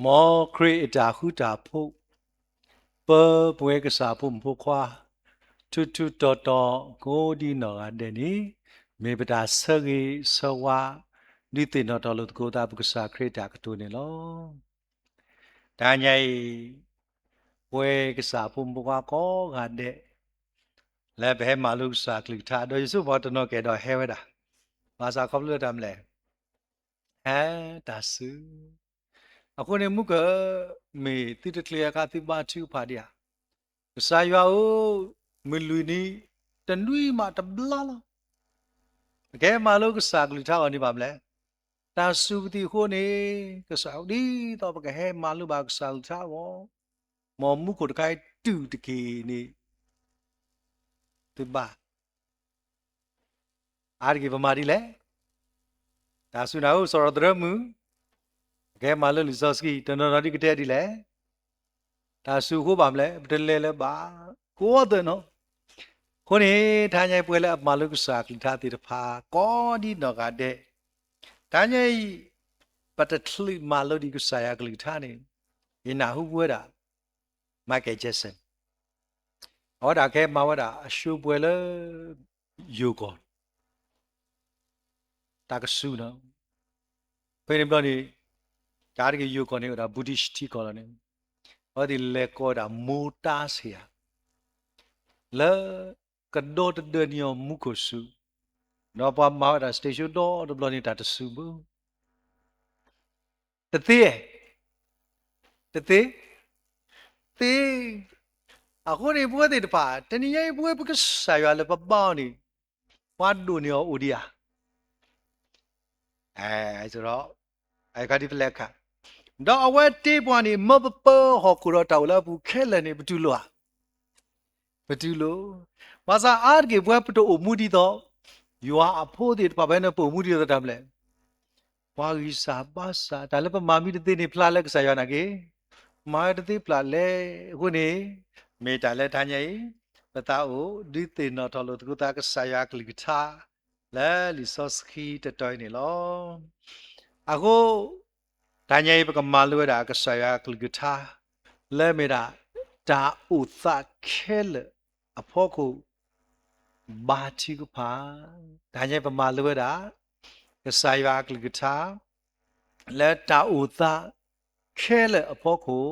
မ်ခရံာ်အတၢ်ဃူတၢ်ဖိး ပၢပဝဲကစၢ်အဖိမုၣ်ဖိခွါ ထူးထူးတီၤတီၤကိးဒ်နီၢ်ဂၤဒဲးန့ၣ် မ့ၢ်ပတၢ်ဆၢဂ့ၤဆၢဝါ ဒုးသ့ၣ်နီၣ်ထီၣ်လိာ်သကိးသး ပကစၢ်ခရံာ်အတၢ်ကတိၤန့ၣ်လီၤ. တဟါညါအံၤ ပဝဲကစၢ်အဖိမုၣ်ဖိခွါကိးဂၤဒဲး လၢပဟဲမၤလိကစၢ်အကလုၢ်ကထါ ဒီးယဆိကမိၣ်တနီၤကဲဒီးဟဲဝဲဒၣ် ဘၣ်ဆၣ်ခီဖျိလၢတၢ်မနုၤလဲၣ် ဟဲတၢ်စူၤ အဃိန့ၣ် မုၢ်ကၢၢ် မ့ၢ်သုတချုးအခါ သုဘါထုကဖၣ်ဒံးဧါ. ကစၢ်ယွၤဧၢ, မုၢ်လွံၢ်နံၤ တနွံမးတဘျီလီၤ. ပကဟဲမၤလိကစၢ်ကလုၢ်ကထါအဂီၢ်န့ၣ် ဘၣ်မနုၤလဲၣ်. တၢ်စူၤပသံးအဃိန့ၣ် ကစၢ်ဒ်သိးပကဟဲမၤလိဘၣ်ကစၢ်ကလုၢ်ကထါအဂီၢ်, မ်မူခိၣ်တခါအံၤတုၤတက့ၢ်န့ၣ် သုဘၣ် အါတက့ၢ်ပမၤဒ်လဲၣ်. တၢ်စူၤနၤဧၢ စီၤရီၤသရၢမုၣ်, ပကဟဲမၤလိလံာ်စီဆှံ တနီၤနီၤဒ်ကတဲဒ်လဲၣ်. တၢ်စူၤအဃိဘၣ်မနုၤလဲၣ် ပတလဲၤလၢၤဘၣ် ကိးသၢနီၤ. အဃိန့ၣ် တဟါညါအံၤ ပဝဲလၢအမၤလိကစၢ်အကလုၢ်ကထါသ့ၣ်တဖၣ် ကိးဒ်နီၢ်ဂၤဒဲး, တဟါညါအံၤ ပတချုးမၤလိဒံးကစၢ်ယွၤအကလုၢ်ကထါန့ၣ် ယနၢ်ဟူဝဲဒၣ် Michael Jackson အဝဲဒၣ်ကဟဲမၤဝဲဒၣ်အ show ပှဲၤလၢ ယိၤကီၢ် တၢ်ကစူၤနီၤ. ဖဲန့ၣ်ဘျီန့ၣ် တၢ်တက့ၢ်ယိၤကီၢ်န့ၣ်ဝဲဒၣ် Buddhist ထံကီၢ်လီၤန့ၣ်, အဝဲသ့ၣ်လဲၤကိးဝဲဒၣ် မိၢ်တၢ်ဆံးဧါ လၢကဒီတဒၢနံၤအီၤမူခိၣ်စူၤ, ဒီးပှၤမၤဝဲဒၣ် stage show ဒီတဘျီန့ၣ် တၢ်တစူၤဘၣ် တသ့, တသ့, သ့. အဃိန့ၣ် ပဝဲသ့ၣ်တဖၣ် တနံၤညါအံၤ ပဝဲပကစၢ်ယွၤလၢပဘါအီၤန့ၣ် ပှၤဒိးန့ၢ်အီၤအိၣ်ဒံးဧါ. ဒီး ဒီးအဝဲတ့ပှၤန့ၣ် မၢပပၢဟီၣ်ခိၣ်ဒီးတၢ်အိၣ်လၢအပူၤခဲလၢာ်န့ၣ် ပတူၢ်လိာ်ဧါ. ပတူၢ်လိာ်. ဘၣ်ဆၣ်အါတက့ၢ် ပဝဲပတအိၣ်မူဒ်သိး ယွၤအဖိသ့ၣ်တဖၣ်ဖဲန့ၣ် ပအိၣ်မူဒ်သိးတၢ်မနုၤလဲၣ်. ပှၤဂံၢ်စၢ်ဘါစၢ် တၢ်လၢပမၤမံတသ့န့ၣ် ဖျါလၢကစၢ်ယွၤနာ်က့, မၤဝဲတသ့ဖျါလဲၣ်. အဃိန့ၣ် မ့ၢ်တၢ်လၢတဟါညါအံၤ ပသးအိၣ်ဒုးသ့ၣ်နီၣ်ထီၣ်လိာ်သကိးသးကစၢ်ယွၤအကလုၢ်ကထါ လၢလံာ်စီဆှံတတီၤအံၤန့ၣ်လီၤ. အဃိ တဟါညါအံၤ ပကမၤလိဝဲဒၣ်ကစၢ်ယွၤအကလုၢ်ကထါ လၢမ့ၢ်ဒၣ် တၢ်အိၣ်သးခဲလၢာ်အဖီခိၣ် ဘါထုကဖၣ်, တဟါညါအံၤပမၤလိဝဲဒၣ် ကစၢ်ယွၤအကလုၢ်ကထါ လၢတၢ်အိၣ်သးခဲလၢာ်အဖီခိၣ်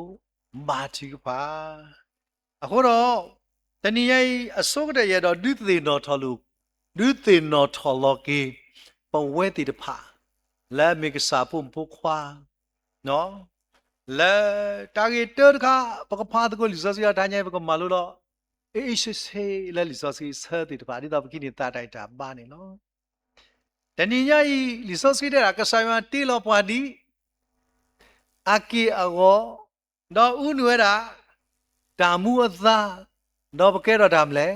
ဘါထုကဖၣ်. အဃိဒီး တနံၤညါအံၤ အဆိကတၢၢ်ယအဲၣ်ဒိးဒုးသ့ၣ်နီၣ်ထီၣ်လိာ်, ဒုးသ့ၣ်နီၣ်ထီၣ်လီၤက့ၤ ပဝဲသ့ၣ်တဖၣ် လၢအမ့ၢ်ကစၢ်ဖိမုၣ်ဖိခွါ လၢတၢ်ဂ့ၢ်တၢတခါ ပကဖးသကိးလံာ်စီဆှံဒီး တဟါညါအံၤ ပကမၤလိဒီး အ့ၣ်အ့ၣ်ဆ့ဆ့လၢလံာ်စီဆှံအဆၢသ့ၣ်တဖၣ် ဒ်သိးပကဟံးန့ၢ်သးတၢ်ဂံၢ်တၢ်ဘါန့ၣ်လီၤ. တနံၤညါအံၤ လံာ်စီဆှံတဲဒၣ် ကစၢ်ယွၤတ့လီၤပှၤဒ် အက့ၢ်အဂီၤ, ဒီးအူနုာ်ဝဲဒၣ် တၢ်မူအသါ, ဒီးပကဲထီၣ်တၢ်မနုၤလဲၣ်,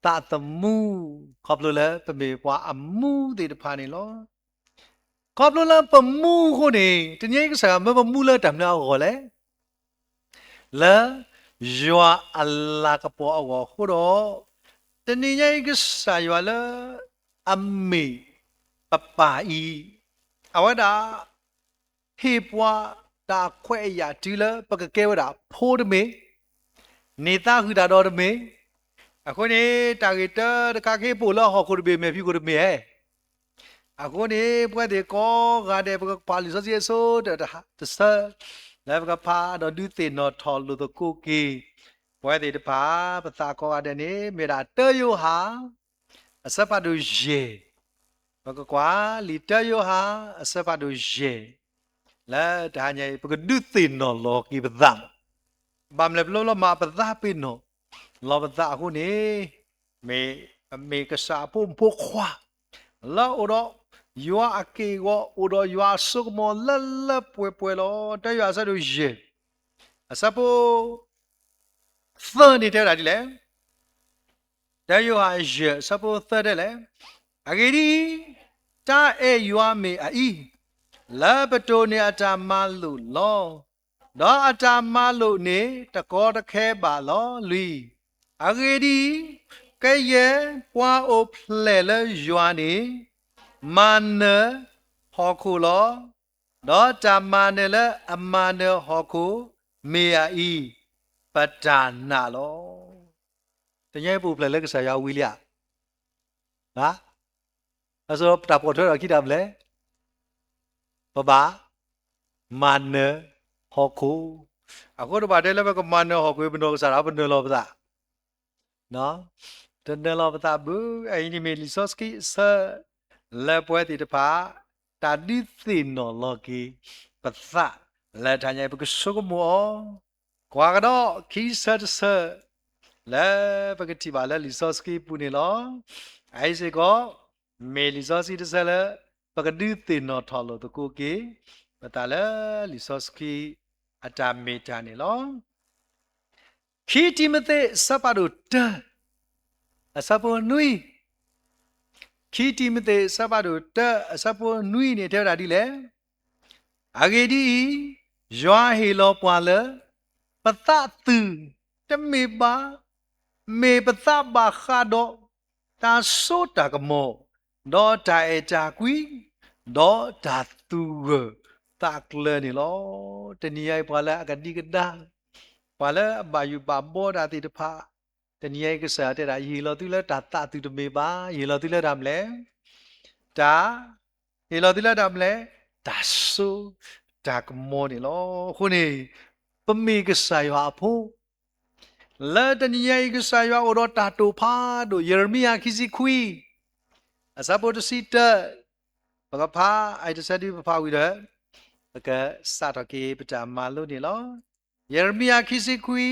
သးသမူ, ခီဖျိလၢပမ့ၢ်ပှၤအမူသ့ၣ်တဖၣ်န့ၣ်လီၤ. ခီဖျိလၢပမူအဃိန့ၣ် တနံၤညါအံၤကစၢ်ယွၤမၢပမူလၢတၢ်မနုၤအဂီၢ်လဲၣ်. လၢယွၤအလၤကပီၤအဂီၢ်အဃိဒီး, တနံၤညါအံၤကစၢ်ယွၤလၢ အမ့ၢ်ပပၢ်အံၤ, အဝဲဒၣ် ဟ့ၣ်ပှၤတၢ်ခွဲးအယာ်တုၤလၢပကကဲဝဲဒၣ်ဖိတမ့ၢ်, န့ၢ်သါဃုာ်တၢ်ဒီးတမ့ၢ်, အဃိန့ၣ် တၢ်ဂ့ၢ်တၢတခါကဟ့ၣ်ပအိၣ်လၢဟီၣ်ခိၣ်တဘ့ၣ် မဲာ်ဖံးခိၣ်တမ့ၢ်ဧါ. အဃိန့ၣ် ပဝဲသ့ၣ်ကိးဂၤဒဲး ပကဖးလံာ်စီဆှံအဆၢတဆၢ လၢပကဖးဒီးဒုးသ့ၣ်နီၣ်ထီၣ်လိာ်သကိးက့ၤ ပဝဲသ့ၣ်တဖၣ် ပသးကိးဂၤဒဲးန့ၣ် မ့ၢ်ဒၣ်တၢယိၤဟၣ် အဆၢဖးဒိၣ်ယဲၢ်, ပကကွၢ်လံာ်တၢယိၤဟၣ် အဆၢဖးဒိၣ်ယဲၢ်, လၢတဟါညါအံၤ ပကဒုးသ့ၣ်နီၣ်လီၤက့ၤပသး, ဘၣ်မနုၤလဲၣ် ပလီလီၤမၢ်ပသးပ့ၤနီၣ်လီၤပသးအဃိန့ၣ်, မ့ၢ် မ့ၢ်ကစၢ်အဖိမုၣ်ဖိခွါ လၢအိၣ်ဒီးယွၤအက့ၢ်အဂီၤ အိၣ်ဒီးယွၤအစိကမီၤလၢလၢပှဲၤပှဲၤလီၤ. တၢယိၤဟၣ်အဆၢဒိၣ်ယဲၢ် အဆၢဖိ သၢန့ၣ်တဲဝဲဒၣ်ဒ်လဲၣ်. တၢယိၤဟၣ်ယဲၢ် အဆၢဖိသၢတဲလဲၣ်, အဂ့ၢ်ဒ်အံၤ, တၢ်အဲၣ်ယွၤမ့ၢ်အအံၤ, လၢပတိၢ်န့ၢ်အတၢ်မၤလိာ်လီၤ. ဒီးအတၢ်မၤလိာ်န့ၣ် တကီတခဲဘၣ်လီၤလံ. အဂ့ၢ်ဒ်အံၤ, ကယဲၢ်ပှၤအိၣ်ဖျဲၣ်လၢယွၤန့ၣ် မၤနၢၤဟီၣ်ခိၣ်လီၤ. ဒီးတၢ်မၤနၢၤလၢအမၤနၢၤဟီၣ်ခိၣ်မ့ၢ်အအံၤ ပတၢ်နာ်လီၤ. တနံၤအံၤပအိၣ်ဖျဲၣ်လၢကစၢ်ယွၤအဝံၤလံဧါ. အသိးတၢ်ပိာ်ထွဲထီၣ်ခံတၢ်မနုၤလဲၣ်. ပဘၣ်မၤနၢၤဟီၣ်ခိၣ်. အဃိတဘၣ်တဲလၢပကမၤနၢၤဟီၣ်ခိၣ် ပနီၢ်ကစၢ်ဒၣ် ပနၢၤလီၤပသး တနၢၤလီၤပသးဘၣ်. အအံၤန့ၣ်မ့ၢ်လံာ်စီဆှံအဆၢ လၢပဝဲသ့ၣ်တဖၣ် တၢ်ဒုးသ့ၣ်နီၣ်လီၤက့ၤပသး လၢတဟါညါအံၤ ပကဆိကမိၣ်အီၤ, ကွၢ်ကဒီးခံဆၢတဆၢ လၢပကထံၣ်ဘၣ်လၢလံာ်စီဆှံပူၤန့ၣ်လီၤ. အအံၤစ့ၢ်ကီး မ့ၢ်လံာ်စီဆှံတဆၢလၢ ပကဒုးသ့ၣ်နီၣ်ထီၣ်လိာ်သကိးက့ၤ ပသးလၢလံာ်စီဆှံအတၢ်မ့ၢ်တၢ်န့ၣ်လီၤ. ခံတံၤမသ့း အဆၢဖးဒိၣ်တၢ အဆၢဖိနွံ, ခံတံၤမသ့း အဆၢဖးဒိၣ်တၢ အဆၢဖိနွံန့ၣ် တဲဝဲဒၣ်ဒ်လဲၣ်. အဂ့ၢ်ဒ်အံၤ, ယွၤဟ့ၣ်လီၤပှၤလၢ ပသးသုးတမ့ၢ်ဘၣ်, မ့ၢ်ပသးဘၣ်ဃးဒီး တၢ်စိတၢ်ကမီၤ, ဒီးတၢ်အဲၣ်တၢ်ကွံ, ဒီးတၢ်သူၣ်ဂၢၢ်သးကျၢၤန့ၣ်လီၤ. တနံၤအံၤပှၤလၢအကဒံကဒါ, ပှၤလၢအဘၣ်ယိၣ်ဘၣ်ဘီတၢ်သ့ၣ်တဖၣ်, တနံၤအံၤကစၢ်ယွၤတဲဒၣ် ယဟ့ၣ်လီၤသုလၢတၢ်သးသုးတမ့ၢ်ဘၣ်, ယဟ့ၣ်လီၤသုလၢတၢ်မနုၤလဲၣ်. တၢ်, ဟ့ၣ်လီၤသုလၢတၢ်မနုၤလဲၣ်, တၢ်စိတၢ်ကမီၤန့ၣ်လီၤ. အဃိန့ၣ် ပမ့ၢ်ကစၢ်ယွၤအဖိ လၢတနံၤညါအံၤ ကစၢ်ယွၤအိၣ်ဒီးတၢ်တိာ်ဖးဒိၣ်, ယံးရမံယၤခံဆံခွံ အဆၢဖိတဆံတၢ, ပကဖး, အအံၤတဆၢဒုးပဖးဝံၤဒီး ပကစးထီၣ်က့ၤပတၢ်မၤလိန့ၣ်လီၤ. ယံးရမံယၤခံဆံခွံ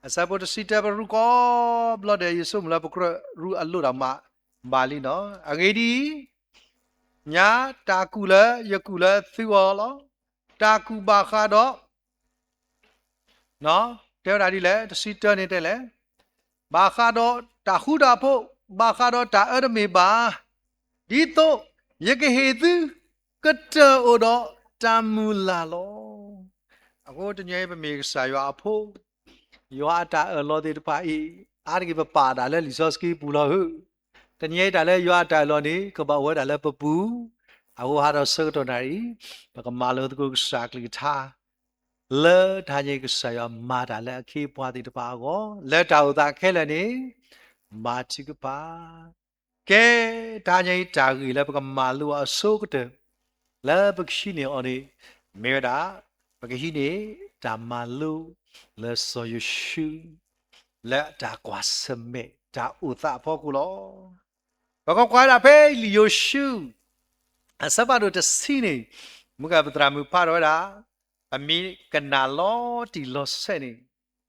အဆၢဖိတဆံတၢ, ပရူၢ်ကိးဘျီဒီး ယဆိကမိၣ်လၢပကြၢးရူၢ်အလိၣ်တၢ်မးဘၣ်လံနီၤ. အဂ့ၢ်ဒ်အံၤ, ညါတၢ်ကူၣ်လၢယကူၣ်လၢသုဂီၢ်လီၤ. တၢ်ကူၣ်ဘၣ်ဃးဒီး တဲဝဲဒၣ်ဒ်လဲၣ်, တဆံတၢန့ၣ်တဲလဲၣ်, ဘၣ်ဃးဒီးတၢ်ဃူတၢ်ဖိး, ဘၣ်ဃးဒီးတၢ်အၢတမ့ၢ်ဘၣ်, ဒ်သိးယကဟ့ၣ်သု ကတၢၢ်အိၣ်ဒီးတၢ်မုၢ်လၢ်လီၤ. အဃိတနံၤအံၤ ပမ့ၢ်ကစၢ်ယွၤအဖိ, ယွၤအတၢ်အၢၣ်လီၤသ့ၣ်တဖၣ်အံၤ, အါတက့ၢ်ပပာ်ဒၣ်လၢလံာ်စီဆှံပူၤလီၤဧၢ. တနံၤအံၤတၢ်လၢယွၤအတၢ်အၢၣ်လီၤန့ၣ် ကဘၣ်အိၣ်ဝဲဒၣ်လၢပပူၤ, အဃိဟးထီၣ်ဆၢကတီၢ်နၣ်ရံၣ်, ပကမၤလိသကိးကစၢ်အကလုၢ်ကထါ လၢတဟါညါအံၤ ကစၢ်ယွၤမၤတၢ်လၢအခ့အပှၤသ့ၣ်တဖၣ်အဂီၢ်, လၢတၢ်အိၣ်သးခဲလၢာ်န့ၣ် မၤထုကဖၣ်. ကဲ, တဟါညါအံၤတၢ်ဂ့ၢ်လၢပကမၤလိအီၤအဆိကတၢၢ် လၢပကဟံးန့ၢ်အီၤန့ၣ် မ့ၢ်ဝဲဒၣ် ပကဟံးန့ၢ်တၢ်မၤလိလၢစီၤယိၤၡူ လၢအတၢ်ကွၢ်ဆၢၣ်မဲာ်တၢ်အိၣ်သးအဖီခိၣ်လီၤ. ပကကွၢ်ဒၣ်ဖဲလံာ်ယိၤၡူ အဆၢဖးဒိၣ်တဆံန့ၣ်, မုၢ်ဂၤပသရၣ်မုၣ်ဖးထီၣ်ဝဲဒၣ် ပမ့ၢ်ကနၣ်လီၤတံၢ်လီၤဆဲးန့ၣ်,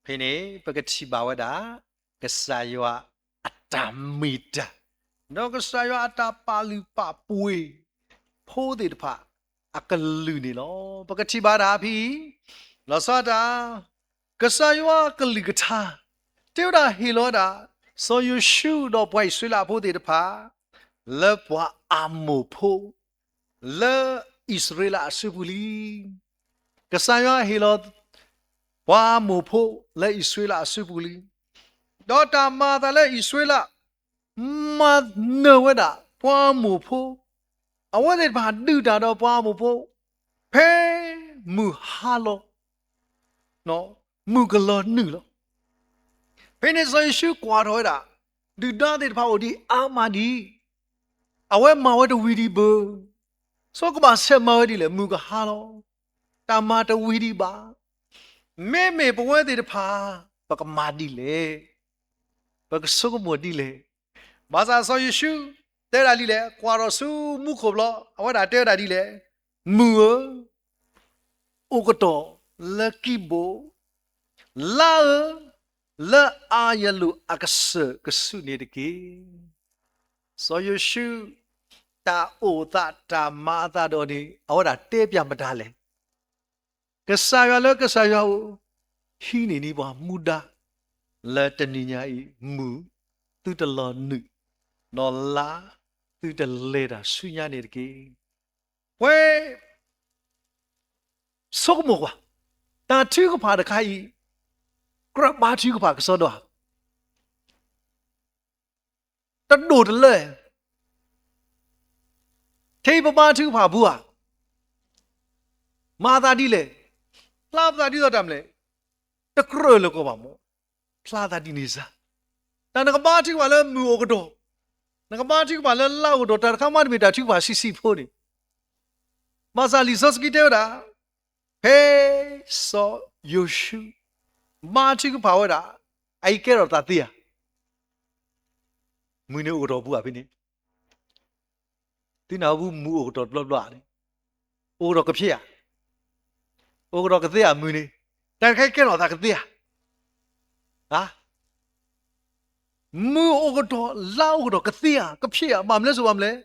ဖဲန့ၣ် ပကထံၣ်ဘၣ်ဝဲဒၣ် ကစၢ်ယွၤအတၢ်မ့ၢ်တၢ်, ဒီးကစၢ်ယွၤအတၢ်ပာ်လုၢ်ပာ်ပှ့ၤ ဖိသ့ၣ်တဖၣ်အကလုၢ်န့ၣ်လီၤ. ပကထံၣ်ဘၣ်ဒၣ်ဖဲအံၤ, လီၤဆီဒၣ်တၢ် ကစၢ်ယွၤအကလုၢ်ကထါ တဲဝဲဒၣ်ဟ့ၣ်လီၤဝဲဒၣ် စီၤယိၤၡူဒီးပှၤအံၣ်စရ့လးဖိသ့ၣ်တဖၣ် လၢပှၤအမိၣ်ဖိ လၢအံၣ်စရ့လးအစုပူၤလံ. ကစၢ်ယွၤဟ့ၣ်လီၤ ပှၤအမိၣ်ဖိလၢအံၣ်စရ့လးအစုပူၤလံ. ဒီးတၢ်မၤအသးလၢအံၣ်စရ့လး မၤနၢၤဝဲဒၣ်ပှၤအမိၣ်ဖိ, အဝဲသ့ၣ်တဖၣ်ဒုးတၢ်ဒီးပှၤအမိၣ်ဖိ ဖဲမုၢ်ဟါလီၤ မုၢ်ကလီၤနုာ်လီၤ. ဖဲန့ၣ်စီၤယိၤၡူကွၢ်ထီၣ်ဝဲဒၣ် ဒုၣ်ဒါသ့ၣ်တဖၣ်အိၣ်ဒံးအါမးဒံး, အဝဲမၤဝဲတဝံၤဒံးဘၣ်. ဆိကမိၣ်ကဘၣ်ဆဲးမၤဝဲဒ်လဲၣ်, မုၢ်ကဟါလီၤ, တၢ်မၤတဝံၤဒံးဘၣ်. မ့မ့ၢ်ပဝဲသ့ၣ်တဖၣ် ပကမၤဒ်လဲၣ်, ပကဆိကမိၣ်ဒ်လဲၣ်. ဘၣ်ဆၣ်စီၤယိၤၡူတဲဒၣ်ဒ်လဲၣ်, ကွၢ်ထီၣ်ဆူမူခိၣ်ဘျီ အဝဲဒၣ်တဲဝဲဒၣ်ဒ်လဲၣ်, မုၢ်ဧၢ, အိၣ်ကတီၢ်လၢကံၢ်ဘိ, လါဧၢ, လၢအယလိာ်အကစၢၢ်ကဆူၣ်န့ၣ်တက့ၢ်. စီၤယိၤၡူ တၢ်အိၣ်သးတၢ်မၤအသးဒီးန့ၣ် အဝဲဒၣ်တဲပၠးမတၤလဲၣ်. ကစၢ်ယွၤလၢကစၢ်ယွၤဧၢ, ဟံးန့ၢ်န့ၢ်ပှၤမူဒါ လၢတနံၤညါအံၤ မုၢ်သုတလီၤနုာ်, ဒီးလါသုတလဲၤတၢ်ဆူညါန့ၣ်တက့ၢ်. ပဝဲ ဆိကမိၣ်ကွၢ်, တၢ်ထုကဖၣ်တခါအံၤ ကြၢးဘါထုကဖၣ်ကစီဒီဧါ, တဒိၣ်တလၢ, ထဲပဘါထုကဖၣ်ပူၤဧါ, မၤသးဒ်လဲၣ်, ဖျါပသးဒ်သိးတၢ်မနုၤလဲၣ်, တကြၢးလၢၤကီးဘၣ်မၢ်, ဖျါသးဒ်န့ၣ်စ့ၢ်, တၢ်နကဘါထုကဖၣ်လၢမုၢ်အိၣ်ကတီၢ်, နကဘါထုကဖၣ်လၢလါအိၣ်ကတီၢ် တၢ်တခါမးတမ့ၢ်တၢ်ထုကဖၣ်ဆံးဆံးဖိန့ၣ်, ဘၣ်ဆၣ်လံာ်စီဆှံတဲဝဲဒၣ်, ဖဲစီၤယိၤၡူ ဘါထုကဖၣ်ဝဲဒၣ်, အအံၤကဲထီၣ်သးသ့ဧါ, မုၢ်န့ၣ်အိၣ်ကတီၢ်ပူၤဧါဖဲန့ၣ် သုနၢ်ဟူမုၢ်အိၣ်ကတီၢ်တဘျီဘျီဧါန့ၣ်, အိၣ်ကတီၢ်ကဖျ့ဧါ, အိၣ်ကတီၢ်ကသ့ဧါမုၢ်န့ၣ်, တၢ်တခါအံၤကဲထီၣ်သးကသ့ဧါ, မုၢ်အိၣ်ကတီၢ် လါအိၣ်ကတီၢ်ကသ့ဧါ ကဖျ့ဧါ, ဘၣ်မနုၤလဲၣ်ဆိဘၣ်မနုၤလဲၣ်,